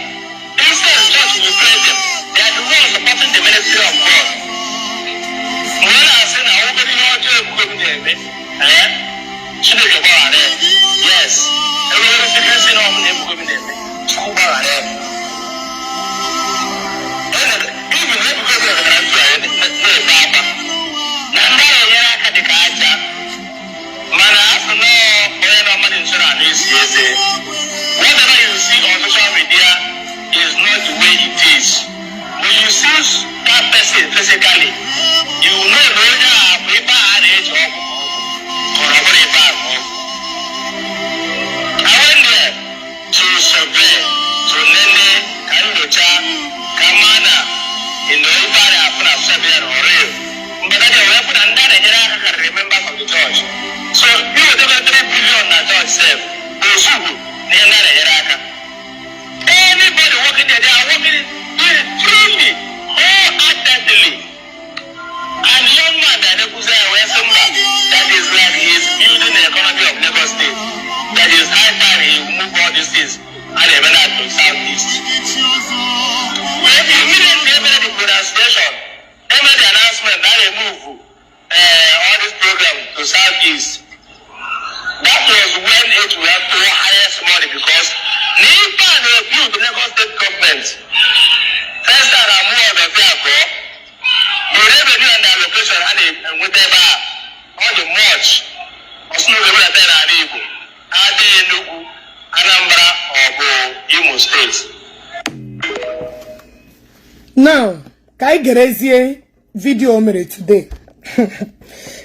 Instead, church will pay them. They are the ones supporting the ministry of God. Mgbe na-asị na obere ihe ọjọọ Ebuka Obi na-eme, ee, Chineke gbaghara ya. Yes, enwere secrecy na ọbụla Ebuka Obi na-eme, Chukwu gbaghara ya. Even Ebuka Obi nọkọtara ntụ ya na-ebe akwa na ndị a na-enyere aka dị ka aja, mana a sị na onye nọ mmadụ nso na esi eze. Whatever you see on social media is not the way it is. When you see that person physically, you know na onye a bụ ife a na-eji ọgwụ ka ọ bụrụ ife a bụ ọgwụ. I went there to survey, to nene, ka nyocha, ka ma na ife a na-afụ na social media na real. Mgbe na wee fụ na ndị a na-enyere aka karịrị members of the church. So iwetebe 3 billion na church sef, ozugbo na ihe ndị a na-enyere aka. Anybody working there, they are working doing it freely, wholeheartedly. And young man that ekwuzi ya wee sị mba, that is like he is building the economy of Lagos State. That is high time he move all these things and eme na to Southeast. Well, immediately emere the pronunciation, emere the announcement that they move all this program to Southeast. That was when it went to highest money because NIPA na-build Lagos State government. First time I move on the abụọ, the revenue and the allocation ha na-enweta ebe a, ọ dị much. Ọsị na ewelata ya n'ala Igbo, adịghị Enugu, Anambra ọ bụ Imo State. Now, ka anyị gerezie video o mere today.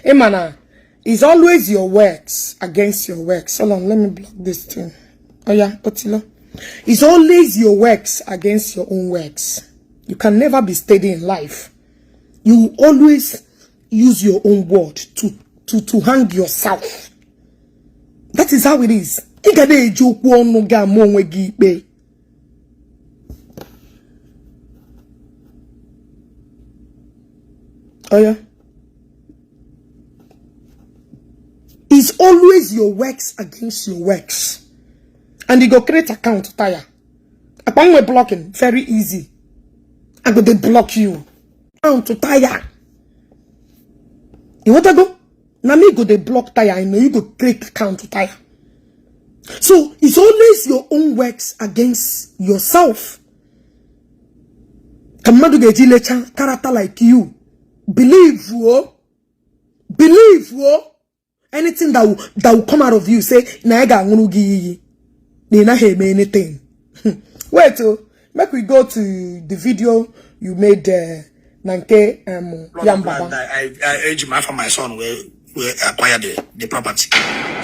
Ịma na it's always your works against your works. Hold on, let me block this thing. Oh yeah, Otilo. It's always your works against your own works. You can never be steady in life. You always use your own word to hang yourself. That is how it is. Ị ga na-eji okwu ọnụ gị ama onwe gị ikpe. Oya. It's always your works against your works. And you go create account tire. Akpa nwe blocking very easy. I go dey block you. Account tire. You want to go? Na me go dey block tire. I know you go create account tire. So it's always your own works against yourself. Ka mmadụ ga-eji lecha character like you. Believe o. Believe o. Anything that will come out of you, say na ya ga-aṅụrụ gị iyi na ị naghị eme anything. Wait o, make we go to the video you made na nke Yambaba. I eji m afa my son wee acquire the property.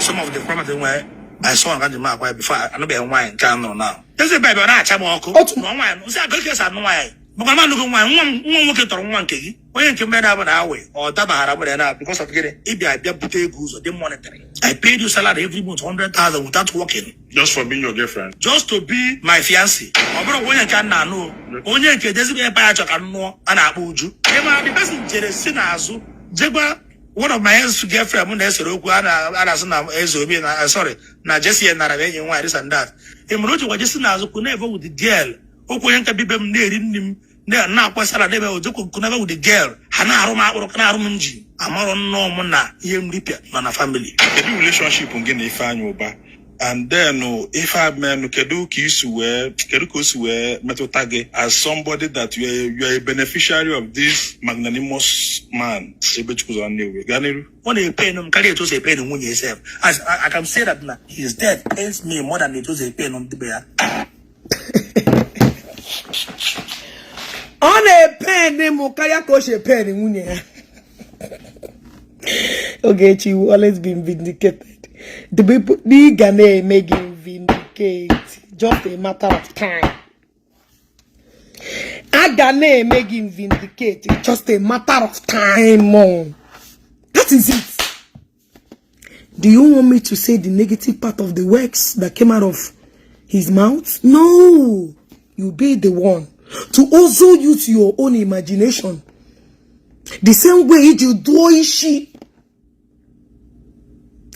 Some of the property were my son ka ji m acquire before anụbeghị nwaanyị nke a nụrụ now. Eze baby, ọ na-acha m ọkụ. Otu- Nụọ nwaanyị, nsị agụ ka esi anụ nwaanyị. Maka na m anụghị nwaanyị, nwa m nwa m nwoke tọrọ nwa nke gị. Onye nke mmere abụ na awe, ọ dabaghara mere na because of gịnị? Ịbịa bịa bute ego ụzọ dị monetary. I paid you salary every month 100,000 without working. Just for being your girlfriend. Just to be my fiancé. Ọ bụrụ onye nke a na-anụ o. Onye nke dezigbo ebe ya chọ ka m nụọ a na-akpọ Uju. Ị ma the person jere si n'azụ jegwa one of my ex girlfriend m na-esere okwu a na-asị na eze obi na sorry na Jesse nara m enyi m nwaanyị, this and that. Ị mara o jikwa jesi n'azụ kwụ with the girl. Okwu onye nke bibe m na-eri nri m na-akwasara n'ebe ojekwa kunebe with the girl, ha na-arụ m akpụrụ na-arụ m nji amarọ nnọọ m na ihe nripịa nọ na family. Kedu relationship gị na Ifeanyi Uba? And then ife a menụ, kedu ka isi wee kedu ka o si wee metụta gị as somebody that you are a beneficiary of this magnanimous man, Ebechukwu Nnewi? Gaa n'iru. Ọ na-epain m karịa etu o si epain nwunye sef. As I can say that na his death pains me more than etu o si epain ndị be ya. Ọ na-epain m karịa ka o si epain nwunye ya. Ogechi will always be vindicated. The people ị ga na-eme gị vindicate, just a matter of time. A ga na-eme gị vindicate, just a matter of time. Oh. That is it. Do you want me to say the negative part of the works that came out of his mouth? No. You be the one to also use your own imagination. The same way you do ishi.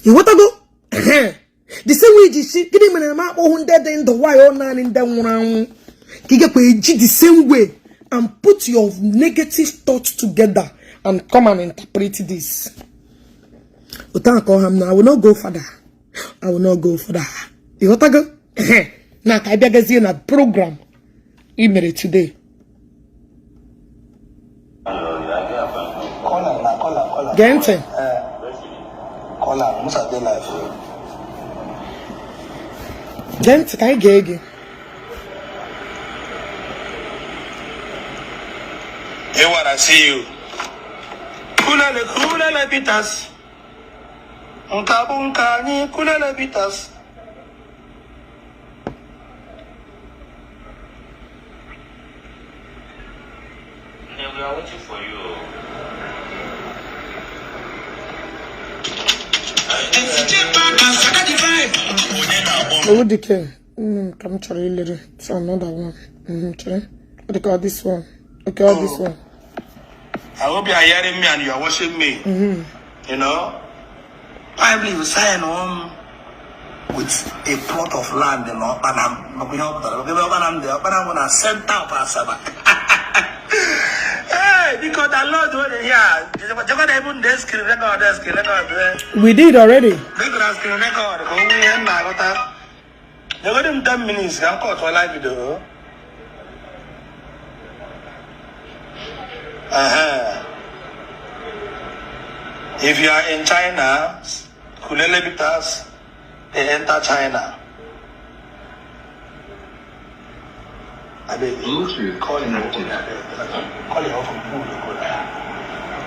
You want to go? The same way you see, gịnị mere na m akpọghị ndị dị ndụ nwayọ naanị ndị nwụrụ anwụ ka ị gakwa eji the same way and put your negative thoughts together and come and interpret this. Otu a ka ọha m na I will not go further. I will not go further. Ịghọtago? Na ka anyị bịagazie na program ị mere today. Call am na call am, call am. Gee ntị. Call am, Musa dey live. Gee ntị ka anyị gee gị. Hey, what I see you. Kulele, kulele bitters. Nka bụ nke anyị, kulele bitters. Yeah, we are waiting for you. Owudike, ka m chọrọ ilere. It's another one. Chere. Ọ dị ka this one. Okay, all this one. I hope you are hearing me and you are watching me. You know, I believe sign on with a plot of land in Okpanam. Okpanam na center of Asaba. Hey, because the Lord will here. Jekwa even the screen record, the screen record. We did already. Make the screen record. Go we here na ghọta. Jekwa them 10 minutes ka m cut live video. If you are in China, Kulele Bitters, they enter China. I beg you, Bluetooth call him connected. Call him off from Google.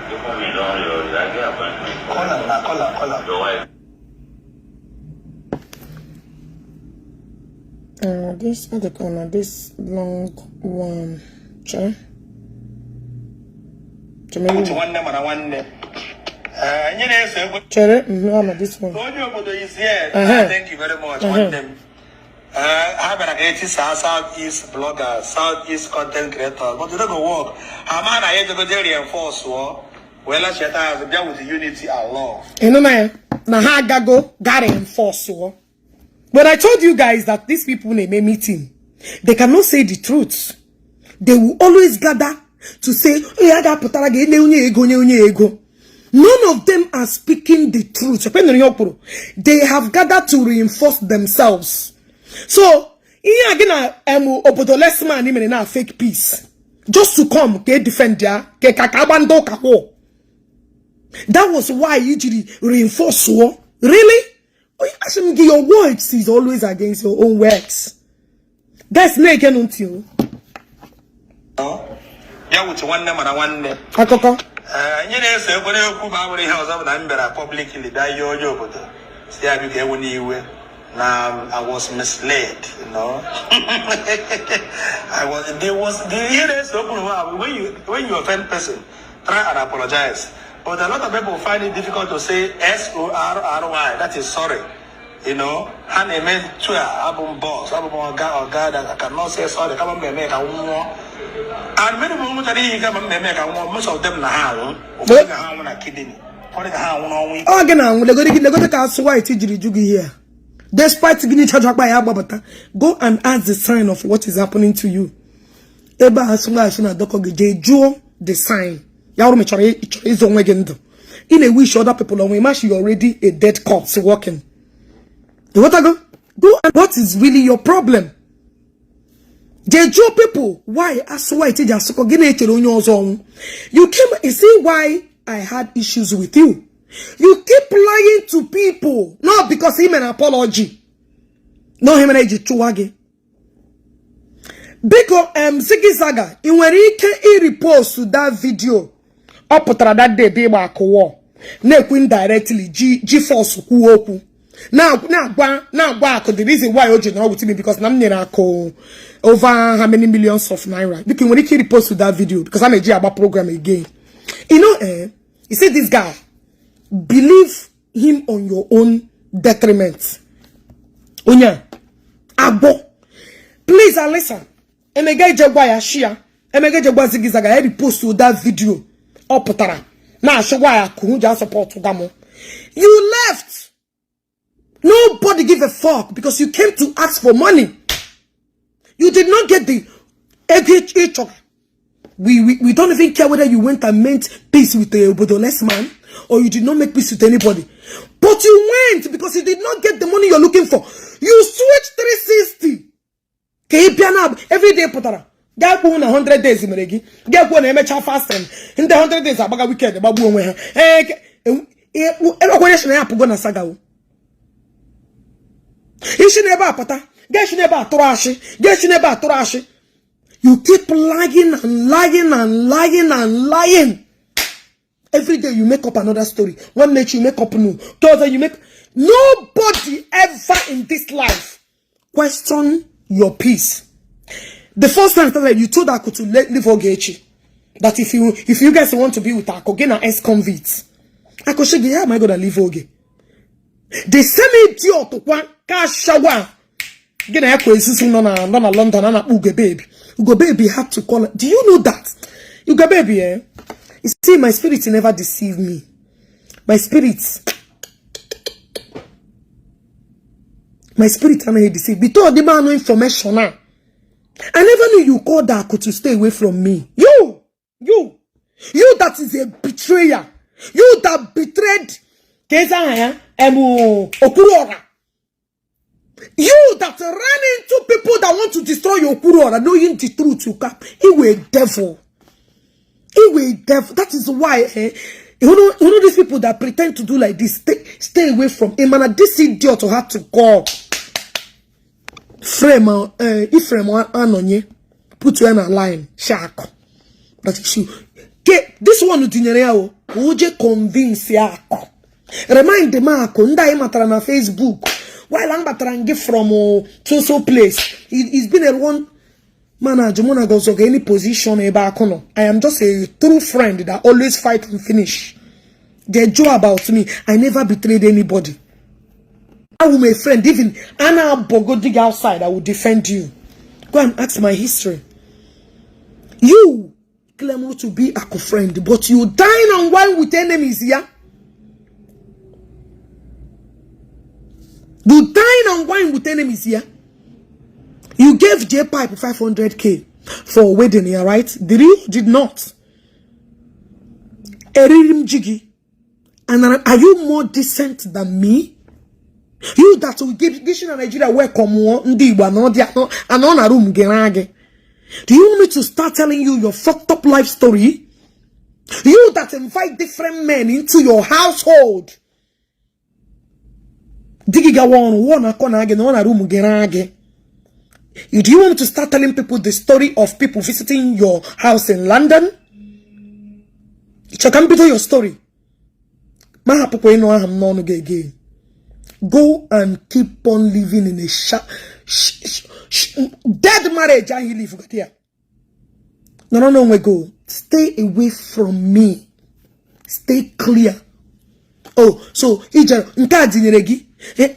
You probably don't your I get appointment. Call him now, call him, call him. Your wife. This other corner, this long one. Chere. Uche nwanne mara nwanne. Anyị na-eso egwu. Chere, ama this one. Onye obodo is here. Thank you very much, nwanne m. Ha bịara ka etisaa South East bloggers, South East content creators, but they no go work. Ha ma na ya ejegoje reinforce ọ wee lacheta azụ bịa with unity and love. Ị nụ na ya na ha agago ga reinforce ọ. But I told you guys that these people na-eme meeting, they cannot say the truth. They will always gather to say, "Hey, a ga-apụtara gị enye onye ego, nye onye ego." None of them are speaking the truth. They have gathered to reinforce themselves. So ihe a gị na em obodo lesman mere na fake peace just to come ka e defend ya ka agba ndị ụka kwụ. That was why i jiri reinforce ọ. Really? Asị m gị, your words is always against your own words. Guys, na-ege ntị o. Ya wuche nwanne mara nwanne. Akụkọ. Anyị na-eso ekwere ekwu ma abụrụ ihe ọzọ bụ na m bịara publicly bịa yọọ onye obodo si ya biko ewe n'iwe na I was misled. I was there was the ihe na-eso okwu n'ụwa bụ when you offend person, try and apologize. But a lot of people find it difficult to say sorry, that is sorry. Ha na-eme tu a abụ m boss, abụ m ọga that I cannot say sorry, kama m eme ka m nwụọ. And many people nwetara ihe kama m eme ka m nwụọ, most of them na ha anwụ. Ụfọdụ ka ha anwụ na kidney, ụfọdụ ka ha anwụ n'ọnwụ ike. Ọ gị na-anwụ. Legodi gị, legodi ka asụ white jiri ju gị ihe a. Despite gị n'ichaja akpa ya agbabata, go and ask the sign of what is happening to you. Ebe a asụ white na-adọkọ gị, jee jụọ the sign. Ya ọrụ mechọrọ ịchọrọ ịzụ onwe gị ndụ. Ị na-ewish other people onwe mash, you already a dead corpse walking. Ịghọtago? Go and what is really your problem? Jee jụọ people why asụ white ji asụkọ gị na-echere onye ọzọ ọnwụ. You came, you see why I had issues with you. You keep lying to people, not because he made an apology. No, him eji chụwa gị. Biko, Ziggy Zaga, ị nwere ike i-repost that video ọ pụtara that day bụ ịgba akụwọ na-ekwu indirectly ji force kwuo okwu na-agwa akụ the reason why o ji nọrọ with me, because na m nyere akụ over how many millions of naira. Biko, ị nwere ike i-repost that video because I'm eji agba program again. You see this guy, believe him on your own detriment. Onye a agbọ, please. Alisa emega ije gwa ya shia emega ije gwa Ziggy Zaga ya repost that video ọ pụtara na-achịgwa ya ka ji support gamụ. You left, nobody give a fuck because you came to ask for money. You did not get the ego ịchọrọ. We don't even care whether you went and made peace with the Obodo man or you did not make peace with anybody. But you went because you did not get the money you're looking for. You switched 360. Ka ị bịa na everyday pụtara gaa kwuo na 100 days mere gị gaa kwuo na emecha fasting ndị 100 days agbaga weekend gbagbuo onwe ha. Ee, ekwenye si na ya apụgo na saga o isi n'ebe a pụta ga-esi n'ebe a tụrụ ashị, ga-esi n'ebe a tụrụ ashị. You keep lying and lying and lying and lying. Every day you make up another story. One night you make up new. Thursday you make. Nobody ever in this life question your peace. The first time that you told Aku to let leave Ogechi, that if you guys want to be with Aku, get an ex-convict. Aku shigi, how am I gonna leave Oge? The same idiot kwa kashawa. Gị na ya kwa esisi nọ na London a na-akpọ Ugo Baby. Ugo Baby had to call. Do you know that? Ugo Baby, eh? You see, my spirit never deceive me. My spirit anaghị deceive. Before the man information now. I never knew you called Aku to stay away from me. You that is a betrayer. You that betrayed Keza aha ya, Emu Okwuluora. You that ran into people that want to destroy your Okwuluora, knowing the truth, you can. You were a devil. You were a devil. That is why, eh, you know these people that pretend to do like this, stay away from him. And this idiot had to go. Frame, Ephraim Anonye, put you in a line, shark. That is you. Ke, this one tinyere ya o, ka o je convince ya akụ. Remind m akụ ndị anyị matara na Facebook. While I'm batara gị from so so place. It's been a one. Mana ajụ mụ na gị ọzọ ga any position ebe akụ nọ. I am just a true friend that always fight and finish. They joke about me. I never betrayed anybody. I will my friend, even Anna Bogo outside, I will defend you. Go and ask my history. You claim to be a friend, but you dine and wine with enemies, yeah? You dine and wine with enemies, yeah? You gave J Pipe 500K for wedding, yeah, right? Did you? Did not. Eririm Jiggy. And are you more decent than me? You that will give Gishi na Nigeria welcome ndị Igbo anọ na room gị na gị. Do you want me to start telling you your fucked up life story? You that invite different men into your household. Di gị gawa ọrụ wụọ na akọ na gị na ọ na room gị na gị. Do you want me to start telling people the story of people visiting your house in London? Chọ ka m bido your story. Ma hapụkwa ịnụ aha m n'ọnụ gị again. Go and keep on living in a dead marriage ahụ live there. No, no, no, go. Stay away from me. Stay clear. Oh, so ije nke a dinyere gị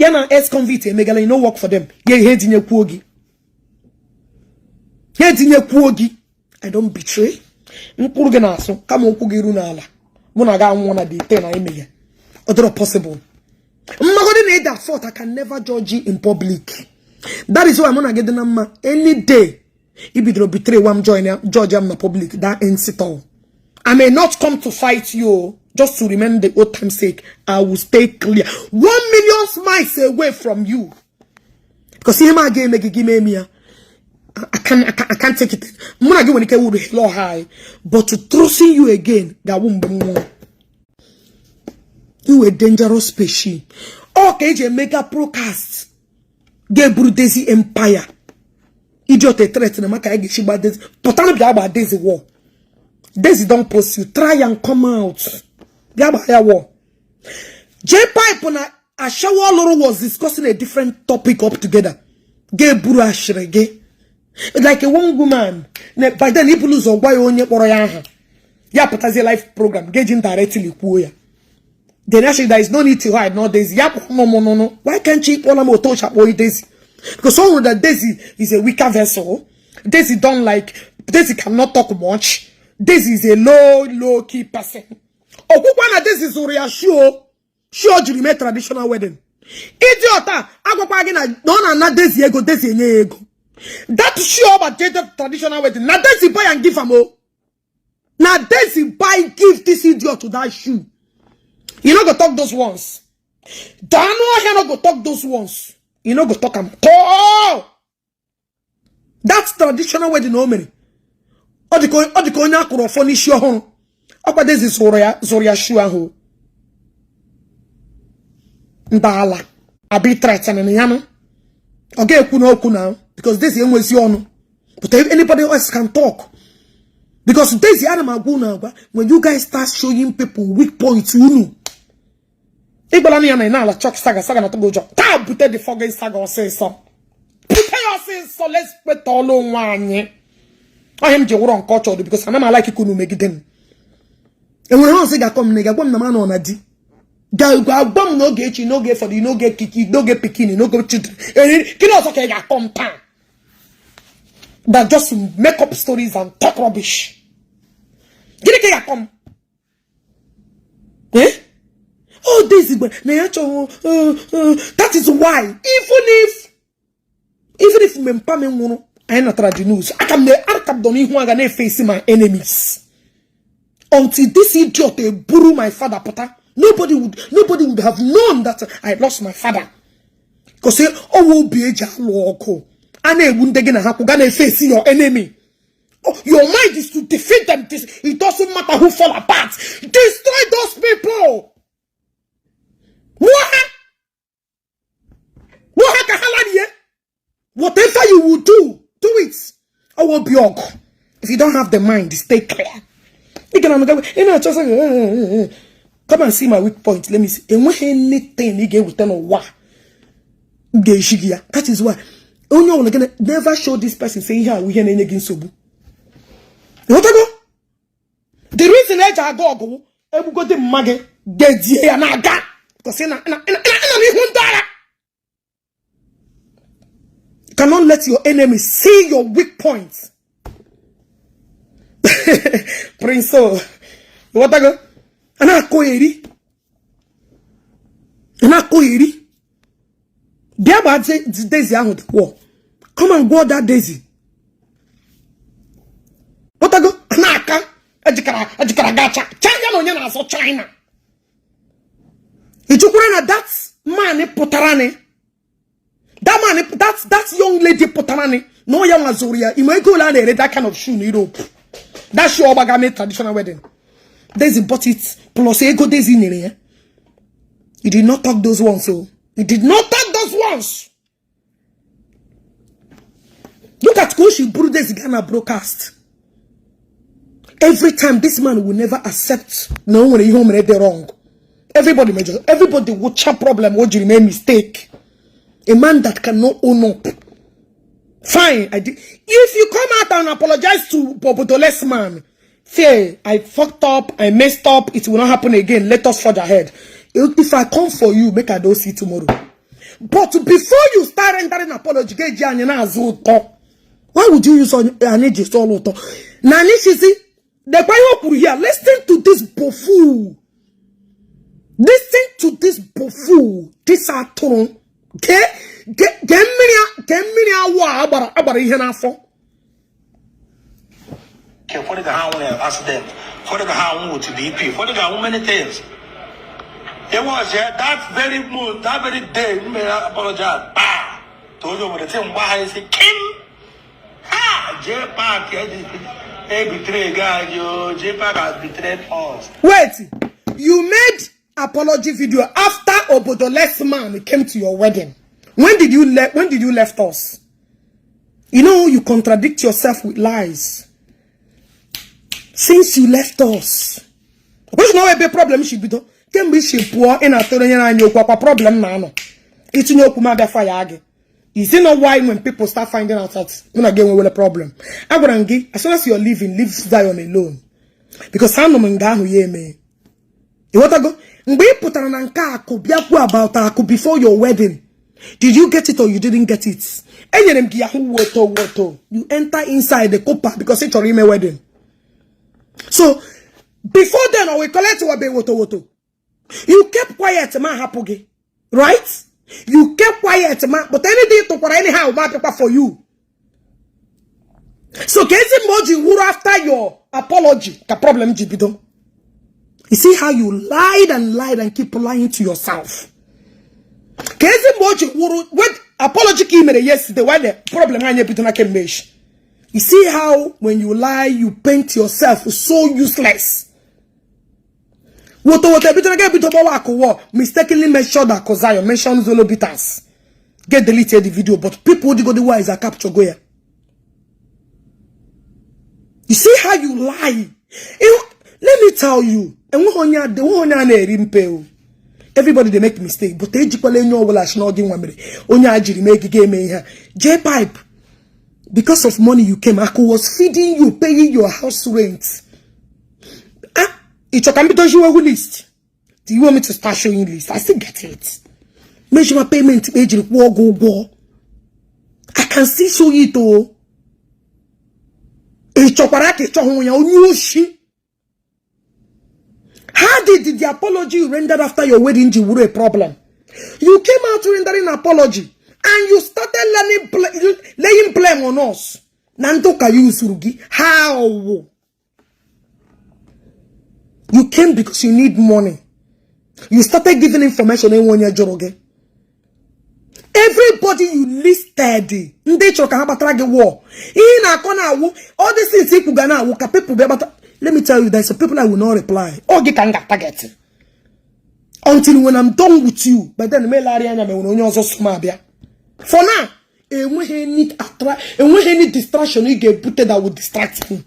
ya na ex-convict emegala, you no work for them. Ya ihe tinyekwuo gị. Ihe tinyekwuo gị. I don't betray. Mkpụrụ gị na-asụ kama okwu gị ru n'ala. Mụ na gị anwụọ na the ten anyị meghe. Ọ dịrọ possible. Mmagodi na ịda fault, I can never judge you in public. That is why mụ na gị dị na mma. Any day i bidoro betray wa m join ya, judge am na public, that ends it all. I may not come to fight you, just to remain the old time sake. I will stay clear. 1 million miles away from you. Because ihe m aga eme gị gị mee m ya. I can't take it. Mụ na gị nwere ike wuru law high, but to trusting you again ga-awụ mgbe m nwụrụ. You a dangerous species. Ọ ka eji emega broadcast ga-eburu Daisy Empire. Idiot a threat na maka anyị ga-esi gba Daisy. Pụtara bịa gba Daisy war. Daisy don post you. Try and come out. Bịa gba ya war. J Pipe na Ashawo Oloro was discussing a different topic up together. Ga-eburu ashịrị gị. Like a one woman. By then, ibulu ụzọ gwa ya onye kpọrọ ya aha. Ya pụtazie live program. Ga-eji indirectly kwuo ya. Then actually there is no need to hide no Daisy. Ya kpọọ no no no. Why can't you kpọla m otu ocha kpọọ Daisy? Because someone that Daisy is a weaker vessel. Daisy don't like, Daisy cannot talk much. Daisy is a low, low key person. Okwukwa na Daisy zụrụ ya shoe. Shoe jiri mee traditional wedding. Idiot a agwakwa gị na ọ na-ana Daisy ego, Daisy enye ya ego. That shoe ọgba jeje traditional wedding. Na Daisy buy and give am o. Na Daisy buy give this idiot to that shoe. You no go talk those ones. Danu ọhịa no go talk those ones. You no go talk am. Tọọ! That traditional wedding o mere. Ọ dị ka onye akụrụ ọfọ n'isi ọhụrụ. Ọkwa Daisy zụrụ ya shoe ahụ. Ndị abi threatening ya nụ. Ọ ga-ekwu n'okwu na because Daisy enwezi ọnụ. But if anybody else can talk. Because Daisy ana m agwa unu agwa, when you guys start showing people weak points unu. Ịgbala ya na ị na-ala chọk saga saga na togo ụjọ. Taa bute the fucking saga ọsịsọ. Bute ya ọsịsọ, let's kpeta ọlụ onwe anyị. Ọhịa m ji wụrọ nke ọ chọrọ because ana m alike ka unu megide m. Enwere ha ọsị ga-akọ m na ị ga-agwa m na m anọ na di. Ga-agwa m n'oge echi, n'oge fọdụ, n'oge kiki, n'oge pikin, n'oge children. Gịnị ọzọ ka ị ga-akọ m taa? That just make up stories and talk rubbish. Gịnị ka ị ga-akọ m? Eh? Oh, this is na ya chọrọ that is why even if mgbe mpa m nwụrụ anyị natara the news, aka m dọ n'ihu aga na-efesi my enemies until this idiot eburu my father pụta. Nobody would have known that I lost my father because ọwụ obi eji alụ ọgụ a na-egbu ndị gị na ha kwụ ga na-efesi your enemy. Oh, your mind is to defeat them. It doesn't matter who fall apart. Destroy those people. What? What ka ha larie? Whatever you will do, do it. I will be ọgụ. If you don't have the mind, stay clear. Ị ga na ị na-achọ sị, come and see my weak point. Let me see. Enweghị anything ị ga-eweta n'ụwa m ga-eshi gị ya. That is why Onye ọbụla gị never show this person say ihe a ihe na-enye gị nsogbu. Ịghọtago? The reason eji aga ọgụ, egbugodi mma gị gedie ya na-aga because ị nọ n'ihu ndị agha. You cannot let your enemy see your weak points. Prince o, ịghọtago? A na-akọ eri, a na-akọ eri. Bịa gbaa Daisy ahụ wọ. Come and gwọ that Daisy. Ghọtago? A na-aka ejikara ejikara gaa China na onye na-azụ China. Ị jụkwara na that man pụtara ni, that man, that young lady pụtara ni na ọ ya nwa zụrụ ya. Ime ego ole a na-ere that kind of shoe na Europe? That shoe ọgbaga mee traditional wedding, Daisy bought it plus ego Daisy nyere ya. You did not talk those ones. So you did not talk those ones. Look at ka o si buru Daisy gaa na broadcast every time. This man will never accept na o nwere ihe o mere dị wrong. Everybody major, everybody wụcha problem o jiri mee mistake. A man that cannot own up. Fine, I did. If you come out and apologize to Bobodoless man, say, "I fucked up, I messed up, it will not happen again, let us forge ahead." If I come for you, make I don't see tomorrow. But before you start rendering apology, ga-eji anyị na-azụ ụtọ. Why would you use anyị ji sọ ụtọ? Na anyị chizi, lekwa ihe o kwuru here. Listen to this buffoon. Listen to this buffoon. This atụrụ. Gee gee mmiri, gee mmiri awọ a agbara agbara ihe n'afọ. Ụfọdụ ga ha nwere accident, ụfọdụ ga ha anwụ with BP, ụfọdụ ga-anwụ many things. It was, yeah, that very month, that very day m mere apologize pa to onye obodo ti mgba ha isi kim ha jee park e betray anyị o. Jee park has betrayed us. Wait, you made apology video after Obodoless man came to your wedding. When did you left us? You know you contradict yourself with lies. Since you left us, which na ebe problem shi bido kemgbe isi pụọ, ị na-atụrụ onye anyị okwu akwa problem na-anọ itinye okwu m abịa fire gị. Is it not why when people start finding out that mụ na gị enwewele problem, agwara m gị, as soon as you're leaving, leave Zion alone, because anọ m nga ahụ ya eme. Ịghọtago? Mgbe ị pụtara na nke akụ bịa kwuo about akụ before your wedding, did you get it or you didn't get it? Enyere m gị yahoo woto woto. You enter inside the copa because ị chọrọ ime wedding. So before then, I will collect wabe woto woto. You kept quiet ma hapụ gị, right? You kept quiet ma, but anything tụkwara anyhow ma bịakwa for you. So ka ezi mgbe o ji wuru after your apology ka problem ji bido. You see how you lied and lied and keep lying to yourself. Ka ezi mgbe o ji wuru wait apology ka ị mere yesterday, why the problem anyị ebido na kemgbe echi? You see how when you lie, you paint yourself so useless. Woto woto ebido na ga ebido gbawa akụwọ mistakenly mentioned Akụ Zion, mentioned Zolo Bitters, get deleted the video, but people go the wise are capture go ya. You see how you lie? Let me tell you, enweghị onye enweghị onye a na-eri mpe o. Everybody dey make mistake, but ejikwala enye ọbụla shi na ọ gị nwa mere onye a jiri mee gị eme ihe a. J pipe, because of money you came. Aku was feeding you, paying your house rent. Ah, ị chọ ka m bido jiwe list? Do you want me to start showing list? I still get it. Mejima payment ejiri kwụọ gị ụgwọ. I can still show it o. Ị chọkwara ka ị chọhụ ya, onye oshi. How did the apology you rendered after your wedding ji wuru a problem? You came out rendering apology and you started laying blame on us. Na ndị ụka ya usuru gị. How? You came because you need money. You started giving information enwe onye jụrụ gị. Everybody you listed, ndị chọrọ ka ha gbatara gị wọ. Ihe ị na-akọ na-awụ, all these things ikwu ga na-awụ ka people bịa gbata. Let me tell you, there's some people I will not reply. Ọ gị ka m ga-target. Until when I'm done with you, by then melegharị anya ma enwere onye ọzọ so m abịa. For now, enweghị any distraction ị ga-ebute that will distract me.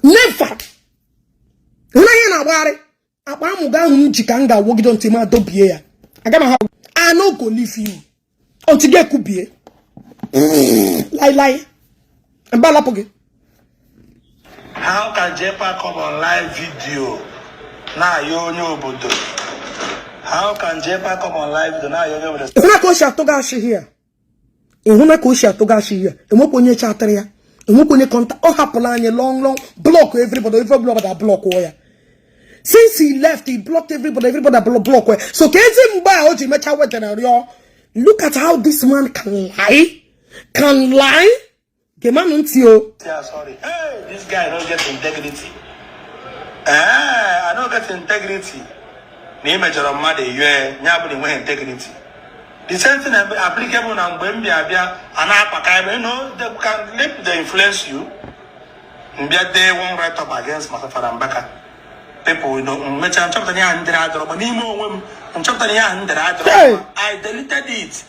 Never. Hụna ihe na-agbagharị akpa amụga ahụ m ji ka m ga-awọgide ntị m adọbie ya. Aga m ahapụ. I no go leave you until gị ekwubie. Lailai mba alapụ gị. How can JPAC come on live video na-ayọ onye obodo? How can JPAC come on live video na-ayọ onye obodo? Ịhụna ka o si atụga ashị here. Ịhụna ka o si atụga ashị here. Enwekwa onye chatịrị ya. Enwekwa onye contact. Ọ hapụla anyị long long, block everybody, everybody block ya. Since he left, he blocked everybody, everybody block ya. So ka ezi mgbe a o ji mechaa wetara rịọ. Look at how this man can lie. Can lie. Gemanụ ntị o. Yeah, sorry. Hey, this guy no get integrity. Eh, I no get integrity. Na ị mejọrọ mmadụ yue, ya bụ na enweghị integrity. The same thing applicable na mgbe m bịa bịa a na-akpaka ebe, they can let they influence you. M bịa dee one write up against Fada Mbaka. People mechaa nchọpụta ihe ahụ ndere adọrọ ma n'ime onwe m nchọpụta ihe ahụ ndere adọrọ. Hey! I deleted it.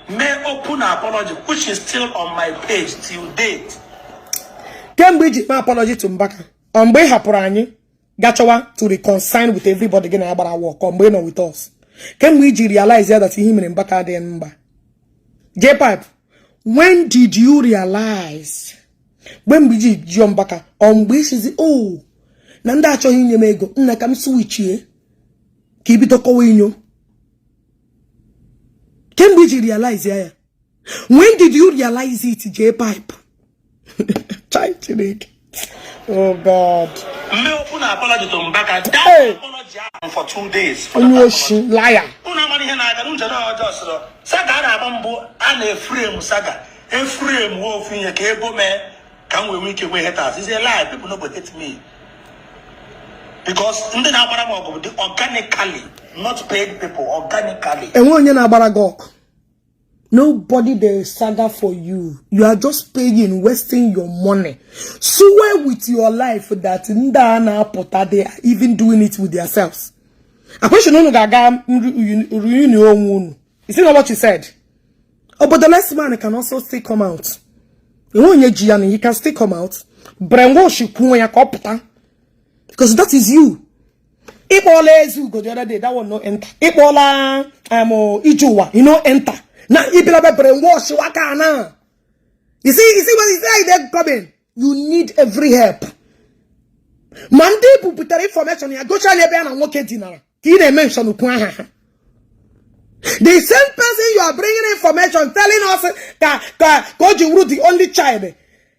Mee open apology, which is still on my page till date. Kemgbe iji mee apology to Mbaka, ọ mgbe ị hapụrụ anyị gachọwa to reconcile with everybody gị na ya gbara work, ọ mgbe ị nọ with us, kemgbe iji realize ya that ihe mere Mbaka adịghị mba. JPAC, when did you realize? Mgbe iji jụọ Mbaka, ọ mgbe isizi o na ndị achọghị inye m ego nna ka m switchie ka ibido kọwa inyo. Kemgbe iji realize ya, when did you realize it, JPAC? Chai Chineke. Oh God. Mee open apology to Mbaka. That Hey! apology ahụ for 2 days. For Onye that oshi, apology. liar. Unu amara ihe na-aga n'uche na ọjọọ sịrọ saga a na-agba mbụ a na-eframe saga eframe ofu ihe ka ebo mee ka m wee nwee ike nwee haters. Is a lie. People no go hate me because ndị na-agbara m ọgụ bụ dị organically, not paid people, organically. Enwe onye na-agbara gị ọgụ. Nobody dey saga for you. You are just paying, wasting your money. Swear with your life that ndị a na-apụta, they are even doing it with themselves. Akwesịrị unu ga-aga reunion onwe unu. You see what you said? Oh, but the next man can also still come out. Enwe onye ji ya na he can still come out. Brainwash kwuo ya ka ọ pụta. Because that is you. Ịkpọọla Ezugo the other day, that one no enter. Ịkpọọla Ijuwa, you no enter. Na ịbịara brainwash waka na. You see what you say they coming. You need every help. Ma ndị bupụtara information ya gocha ebe ya na nwoke dinara ka ị na-emention okwu aha ha. The same person you are bringing information telling us ka o ji wuru the only child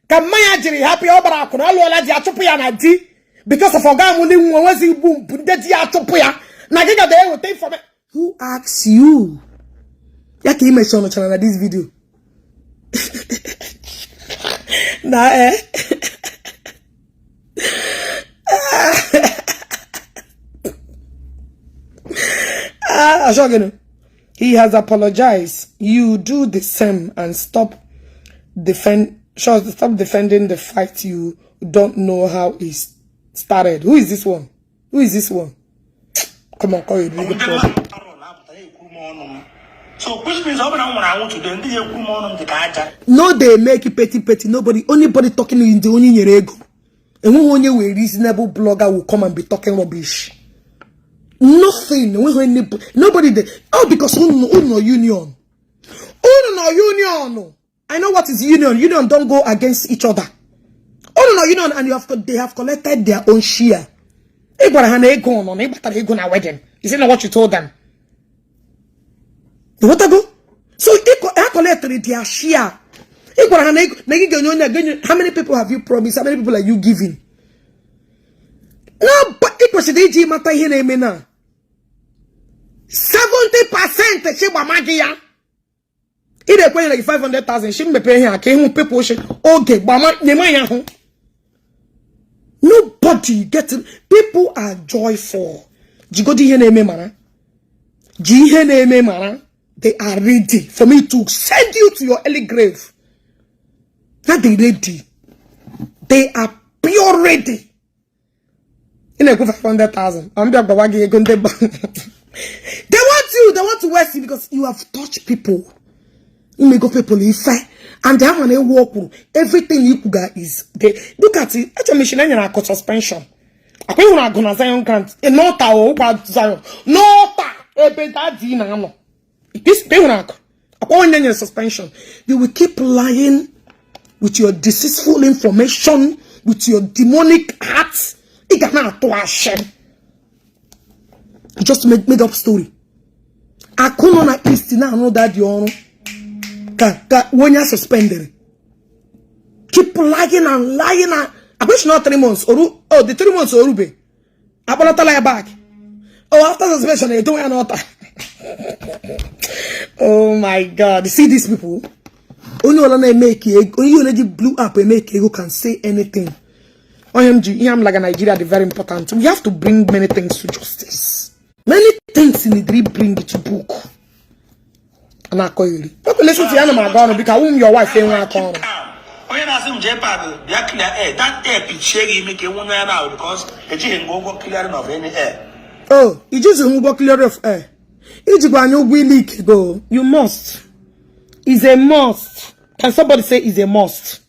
ka mmanya jiri hapụ ya, ọ gbara akwụna, ọ lụọla di, achụpụ ya na di because of ọga amụli nwa nwezi igbu mpụ ndị di ya achụpụ ya na gị gada eweta information. Who asks you? Ya ka ị mention chara na this video. Na eh. Ah, Ashogenu. He has apologized. You do the same and stop defending the fight you don't know how it started. Who is this one? Who is this one? Come on, call you really Ndị problem. mmadụ arụ na-apụta na-ekwu m ọnụ m, so which means ọ bụrụ na m nwụrụ anwụ today, ndị ya ekwu m ọnụ m dị ka aja. No, they make it petty petty. Nobody, anybody talking in the only nyere ego. Enweghị onye wee reasonable blogger will come and be talking rubbish. Nothing. Enweghị nobody there. Oh, because unu nọ union. Unu nọ union. I know what is union. Union don't go against each other. Unu nọ union and they have collected their own share. Ị gwara ha na ego nọ na ị gbatara ego na wedding. Is it not what you told them? You want to go? So ha collected their share. Ị gwara ha na ego na ị ga-enye onye ga-enye. How many people have you promised? How many people are you giving? No, but ị kwesịrị iji mata ihe na-eme na 70% chi gbama gị ya. Ị na-ekwenye na gị 500,000 shi mmepe ihe a ka ịhụ people shi oge gbama nyeme ya hụ. Nobody getting, people are joyful. Jigodi ihe na-eme mara. Ji ihe na-eme mara. They are ready for me to send you to your early grave. Not they ready. They are pure ready. Ị na-ekwu 500,000. I'm bịa gbawa gị ego ndị ba. They want you. They want to waste you because you have touched people. Imego people ife. And ha ma na-ewu ọkwuru. Everything you kwuga is they look at it. Achọ m isi na enyere akụ suspension. Akwa ịhụrụ agụ na Zion Grant. N'ọta o ụkwa Zion. N'ọta ebe daddy na-anọ. Ịhụrụ akụ. Akwa Ọkwa onye nyere suspension. You will keep lying with your deceitful information, with your demonic heart. Ị ga na-atụ ashị. Just made up story. Akụ nọ na East na-arụ daddy ọrụ ka onye a suspended. Keep lying and lying and I wish not 3 months oru. Oh, the 3 months orube, akpọlọtala ya back. Oh, after suspension, edowe ya n'ọta. Oh my God, see these people. Onye ọla na-eme ka ego, onye ole ji blue app eme ka ego can say anything. Onye m ji ihe m laga Nigeria dị very important. We have to bring many things to justice. Many things need to bring to book. Na-akọ iri. Listen to ya, na m aga ọrụ biko awụ m your wife enwe aka ọrụ. Onye na-asị m jee park bịa clear air, that air pichie gị ime ka enwunye ya na, because ejighị ngwa ụgwọ clearing of any air. Oh, ijizi ụgwọ clear of air, ijikwa anya ụgwọ ile ike go. You must, is a must. Can somebody say is a must?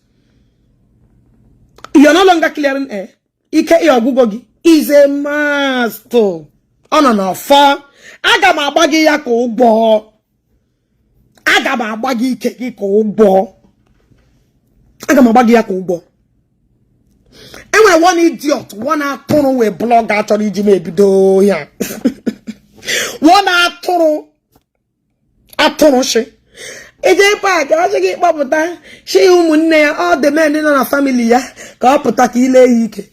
You're no longer clearing air. Ike ị ọgwụgwọ gị is a must. Ọ nọ n'ọfọ. Aga m agba gị ya ka ụgwọ. Aga m agba gị ike gị ka ụgwọ. Aga m agba gị ya ka ụgwọ. Enwere one idiot, one atụrụ wee blogger chọrọ iji m ebido ya. One atụrụ, atụrụ shi eje park, ọ sị gị kpọpụta shi ụmụnne ya, all the men nọ na family ya, ka ọ pụta ka ile ya ike.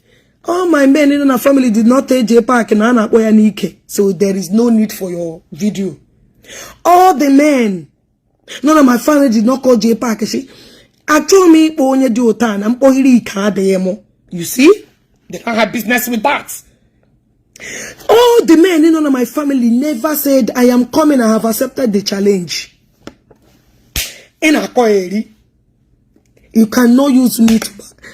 All my men nọ na family did not eje park na a na-akpọ ya n'ike, so there is no need for your video. All the men nọ na my family did not call J Park. Shi achọghị m ịkpọ onye dị ụtọ na mkpọghiri ike adịghị mụ. You see, they don't have business with that. All the men nọ na my family never said, "I am coming, I have accepted the challenge." Ị na-akọ eri. You cannot use me to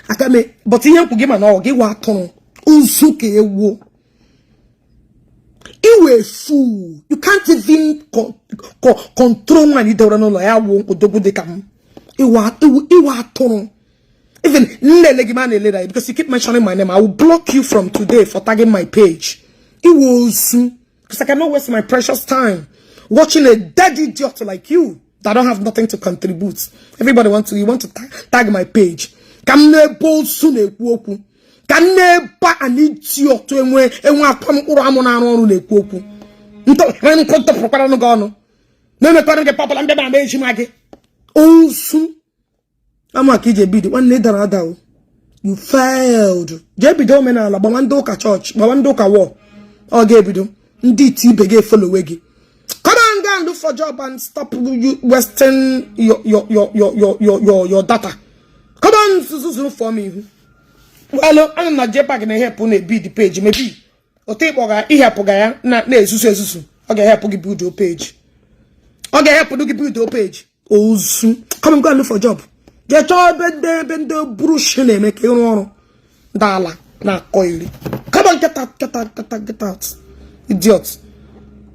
aka me, but ihe nkwu gị ma na ọ gị wa atụrụ nzu ka ewu. Iwe fool, you can't even control nwaanyị dọrọ n'ụlọ ya wụ odogwu dị ka m. Iwe atụrụ. Even nlele gị ma na-eleda ya because you keep mentioning my name. I will block you from today for tagging my page. Iwe ozu, because I cannot waste my precious time watching a dead idiot like you that don't have nothing to contribute. Everybody want to, you want to tag my page. Ka m na-ebe ozu na-ekwu okwu, ka m na-ebe an idiot enwe enwe akwa mkpụrụ amụ na-arụ ọrụ na-ekwu okwu ntọpụkwara gị ọnụ na-emekọrọ gị papụla ndị na-ama eji ma gị ozu ama ka ije bido. Nwanne, dara ada o. You failed. Jee bido omenala, gbawa ndị ụka chọọchị, gbawa ndị ụka wọ. Ọ ga-ebido ndị iti ibe gị efolowe gị. Come on, go and look for job and stop you wasting your data. Come on, zuzu for me. Well, ana m na JPAC na-ehepụ na ebi the page. Maybe otu ịkpọga ihepụ ga ya na na-ezuzu ezuzu, ọ ga-ehepụ gị build page, ọ ga-ehepụ gị build page. Ozu, come on, go and look for job. Jee chọọ ebe ndị burush na-eme ka ịrụ ọrụ ndị ala na-akọ iri. Come on, get out, get out, get out, get out, idiot.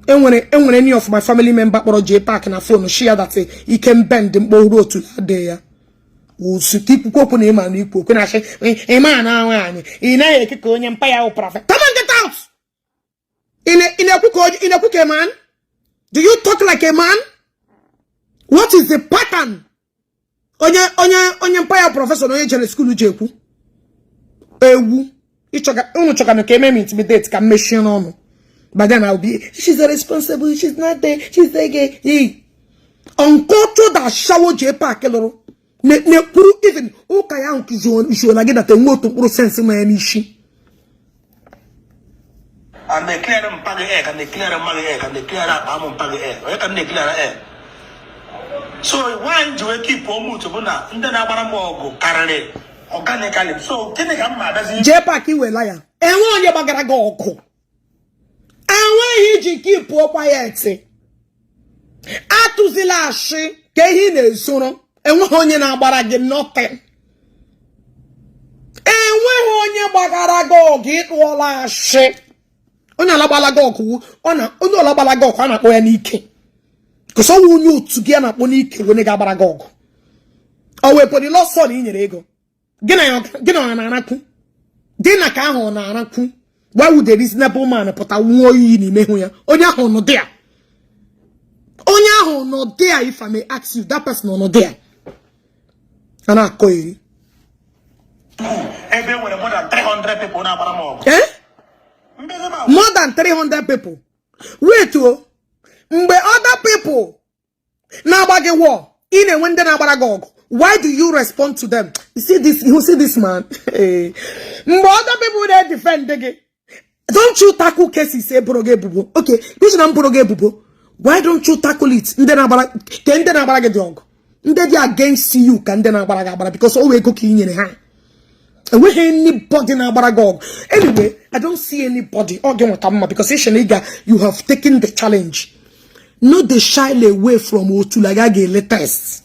Enwere any of my family member kpọrọ JPAC na phone share that ike mbend mkpọrụ otu adịghị ya. Osu ka ikwukwu okwu na ịma na ikwu okwu na-achị ịma na nwaanyị ị naghị eke ka onye mpa ya wụ prophet. Come on, get out. Ị na-ekwu ka ị na-ekwu ka a man? Do you talk like a man? What is the pattern onye mpa ya professor na onye jere school ji ekwu ewu? Unu chọga ka eme m intimidate ka m mechie n'ọnụ. But then I'll be, she's irresponsible, she's not there, she's there. Uncultured ashawo JPAC lụrụ na-ekwuru. Even ụka ya ahụ kụziona gị data enwe otu mkpụrụ sense nwe ya n'isi. And they clear mpa gị air, ka they clear mma gị air, ka they clear akpa amụ mpa gị air, onye ka m na-eclear air? So why ji wee keep mute bụ na ndị na-agbara m ọgụ karịrị organically, so gịnị ka m ma abịazi? JPAC iwela ya. Enwe onye gbagara gị ọgụ, enweghị iji keep quiet. Atụzila ashị ka ihe ị na-ezoro. Enweghị onye na-agbara gị nothing. Enweghị onye gbagara gị ọgụ. Ịtụọla ashị. Onye ala gbala gị ọgụ, onye ọla gbala gị ọgụ, a na-akpọ ya n'ike kụsọ. Ọnwụ onye otu gị a na-akpọ n'ike onye ga-agbara gị ọgụ. Ọ wepụrụ lọsọ na i nyere ego gị na ya, gị na ọ na-arakwu dị na ka ahụ ọ na-arakwu. Why would a reasonable man pụta nwụọ iyi n'ime hụ ya? Onye ahụ nọ there. Onye ahụ nọ there. If I may ask you, that person nọ there, a na-akọ eri. Ebe e nwere more than 300 people na-agbara m ọgụ. Eh? Mbezi ma More than 300 people. Wait o, mgbe other people na-agba gị war, ị na-enwe ndị na-agbara gị ọgụ, why do you respond to them? You see this, you see this man. Mgbe other people na-defend gị, don't you tackle cases eboro gị ebubo? Okay, kwesị na m boro gị ebubo, why don't you tackle it? Ndị na-agbara ke ndị na-agbara gị dị ọgụ, ndị dị against you, ka ndị na-agbara gị agbara, because o wee ego ka ị nyere ha. Enweghị anybody na-agbara gị ọgụ. Anyway, I don't see anybody. Ọ gị nweta mma because ị na ịga, you have taken the challenge. No dey shy away from otu la ga ga-ele test.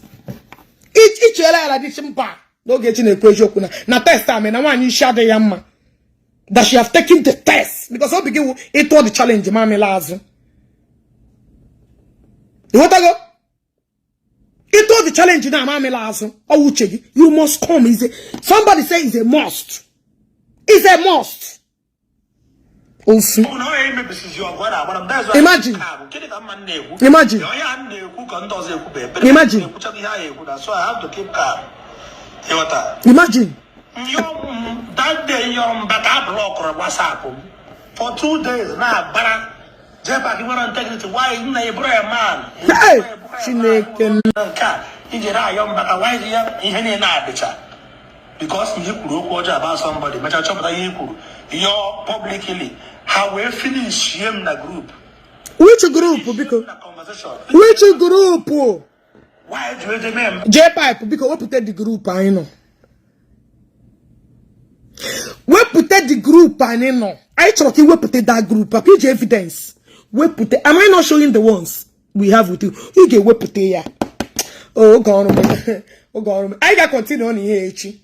Icheela ya dịchi mba n'oge echi na-ekwu eziokwu na test a mee na nwaanyị isi adịghị ya mma, that she have taken the test, because obi gị wụ ịtụọ the challenge ma amịla azụ. Ịghọtago? Ịtụọ the challenge na ama amịla azụ, ọwụ uche gị. You must come. Is a, somebody say is a must, is a must ofu. Ọ na onye emebisizi ọgụ a na-agbara m. That's why Imagine. Gịnị ka mma m na-ekwu? Imagine. Onye a m na-ekwu ka ndị ọzọ ekwube. Imagine. Ekwuchaghị ihe ahụ ekwu na, so I have to keep calm, ịghọta? Imagine. Nyọ that day, nyọ mba ka a blockụrụ WhatsApp m for 2 days na-agbara JPAC nwere integrity. Why nna ya bụrụ ya man? Hey! Chineke m. Nke a ijere ayọ mba ka why ya ihe niile na-adịcha, because na i kwuru okwu ọjọọ about somebody, mechaa chọpụta ihe i kwuru, yọọ publicly, ha wee finish m na group. Which group, biko? Na conversation. Which group? Why ji eje mee m? J-Pipe, biko, wepụta the group anyị nọ. Wepụta the group anyị nọ. Anyị chọrọ ka ị wepụta that group akwa iji evidence wepụta. Am I not showing the ones we have with you? Ị ga-ewepụta ya. Oh, oge ọrụ m, oge ọrụ m. Anyị ga-continue na ihe echi.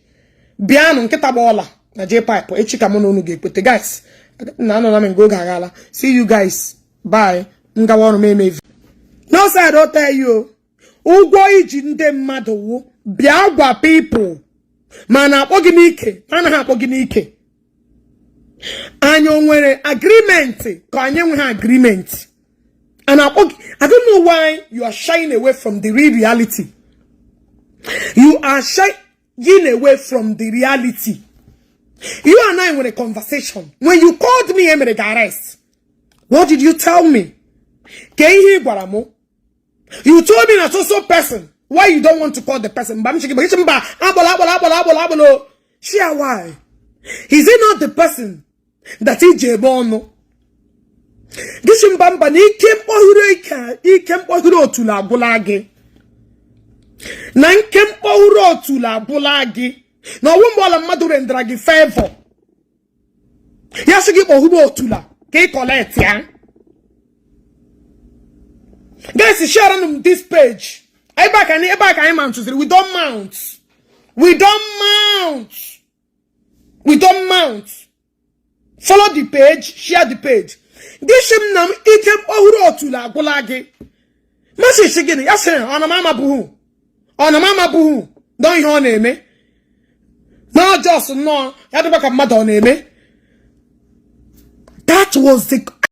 Bịanụ, nkịta gba ọla na J-Pipe echi ka mụ na unu ga-ekwete. Guys, na anọ na m nga oge aghala. See you guys, bye. Ngawa ọrụ m emevi. No side don't tell you. Ụgwọ iji ndị mmadụ wụ bịa gwa people ma na-akpọ gị n'ike, ma anaghị akpọ gị n'ike. Anyị o nwere agreement ka anyị enweghị agreement? A na-akpọ gị. I don't know why you are shying away from the real reality. You are shying away from the reality. You and I nwere conversation when you called me emere gị arrest. What did you tell me? Ka ihe ị gwara mụ? You told me na so so person. Why you don't want to call the person? Mba m chiki mba agbala agbala agbala agbala agbala. Share why? Is it not the person that iji ebe ọnụ? Gịsị mba mba na ike mkpọhụrụ, ike ike mkpọhụrụ otulu agwụla gị. Na nke mkpọhụrụ otulu agwụla gị. Na ọwụ mgbe ọla mmadụ rendara gị favor. Ya sị gị kpọhụrụ otula ka ị collect ya. Guys, share on this page. Ebe a ka anyị mount. We don't mount. We don't mount. We don't mount. Follow the page, share the page. Gịsị m na m ike ọhụrụ otulu agwụla gị. Masị gịnị? Ya sịrị ọ na m amabụghị. Ọ na m amabụghị. Dọ ihe ọ na-eme. Na just nnọọ ya dịkwa ka mmadụ ọ na-eme. That was the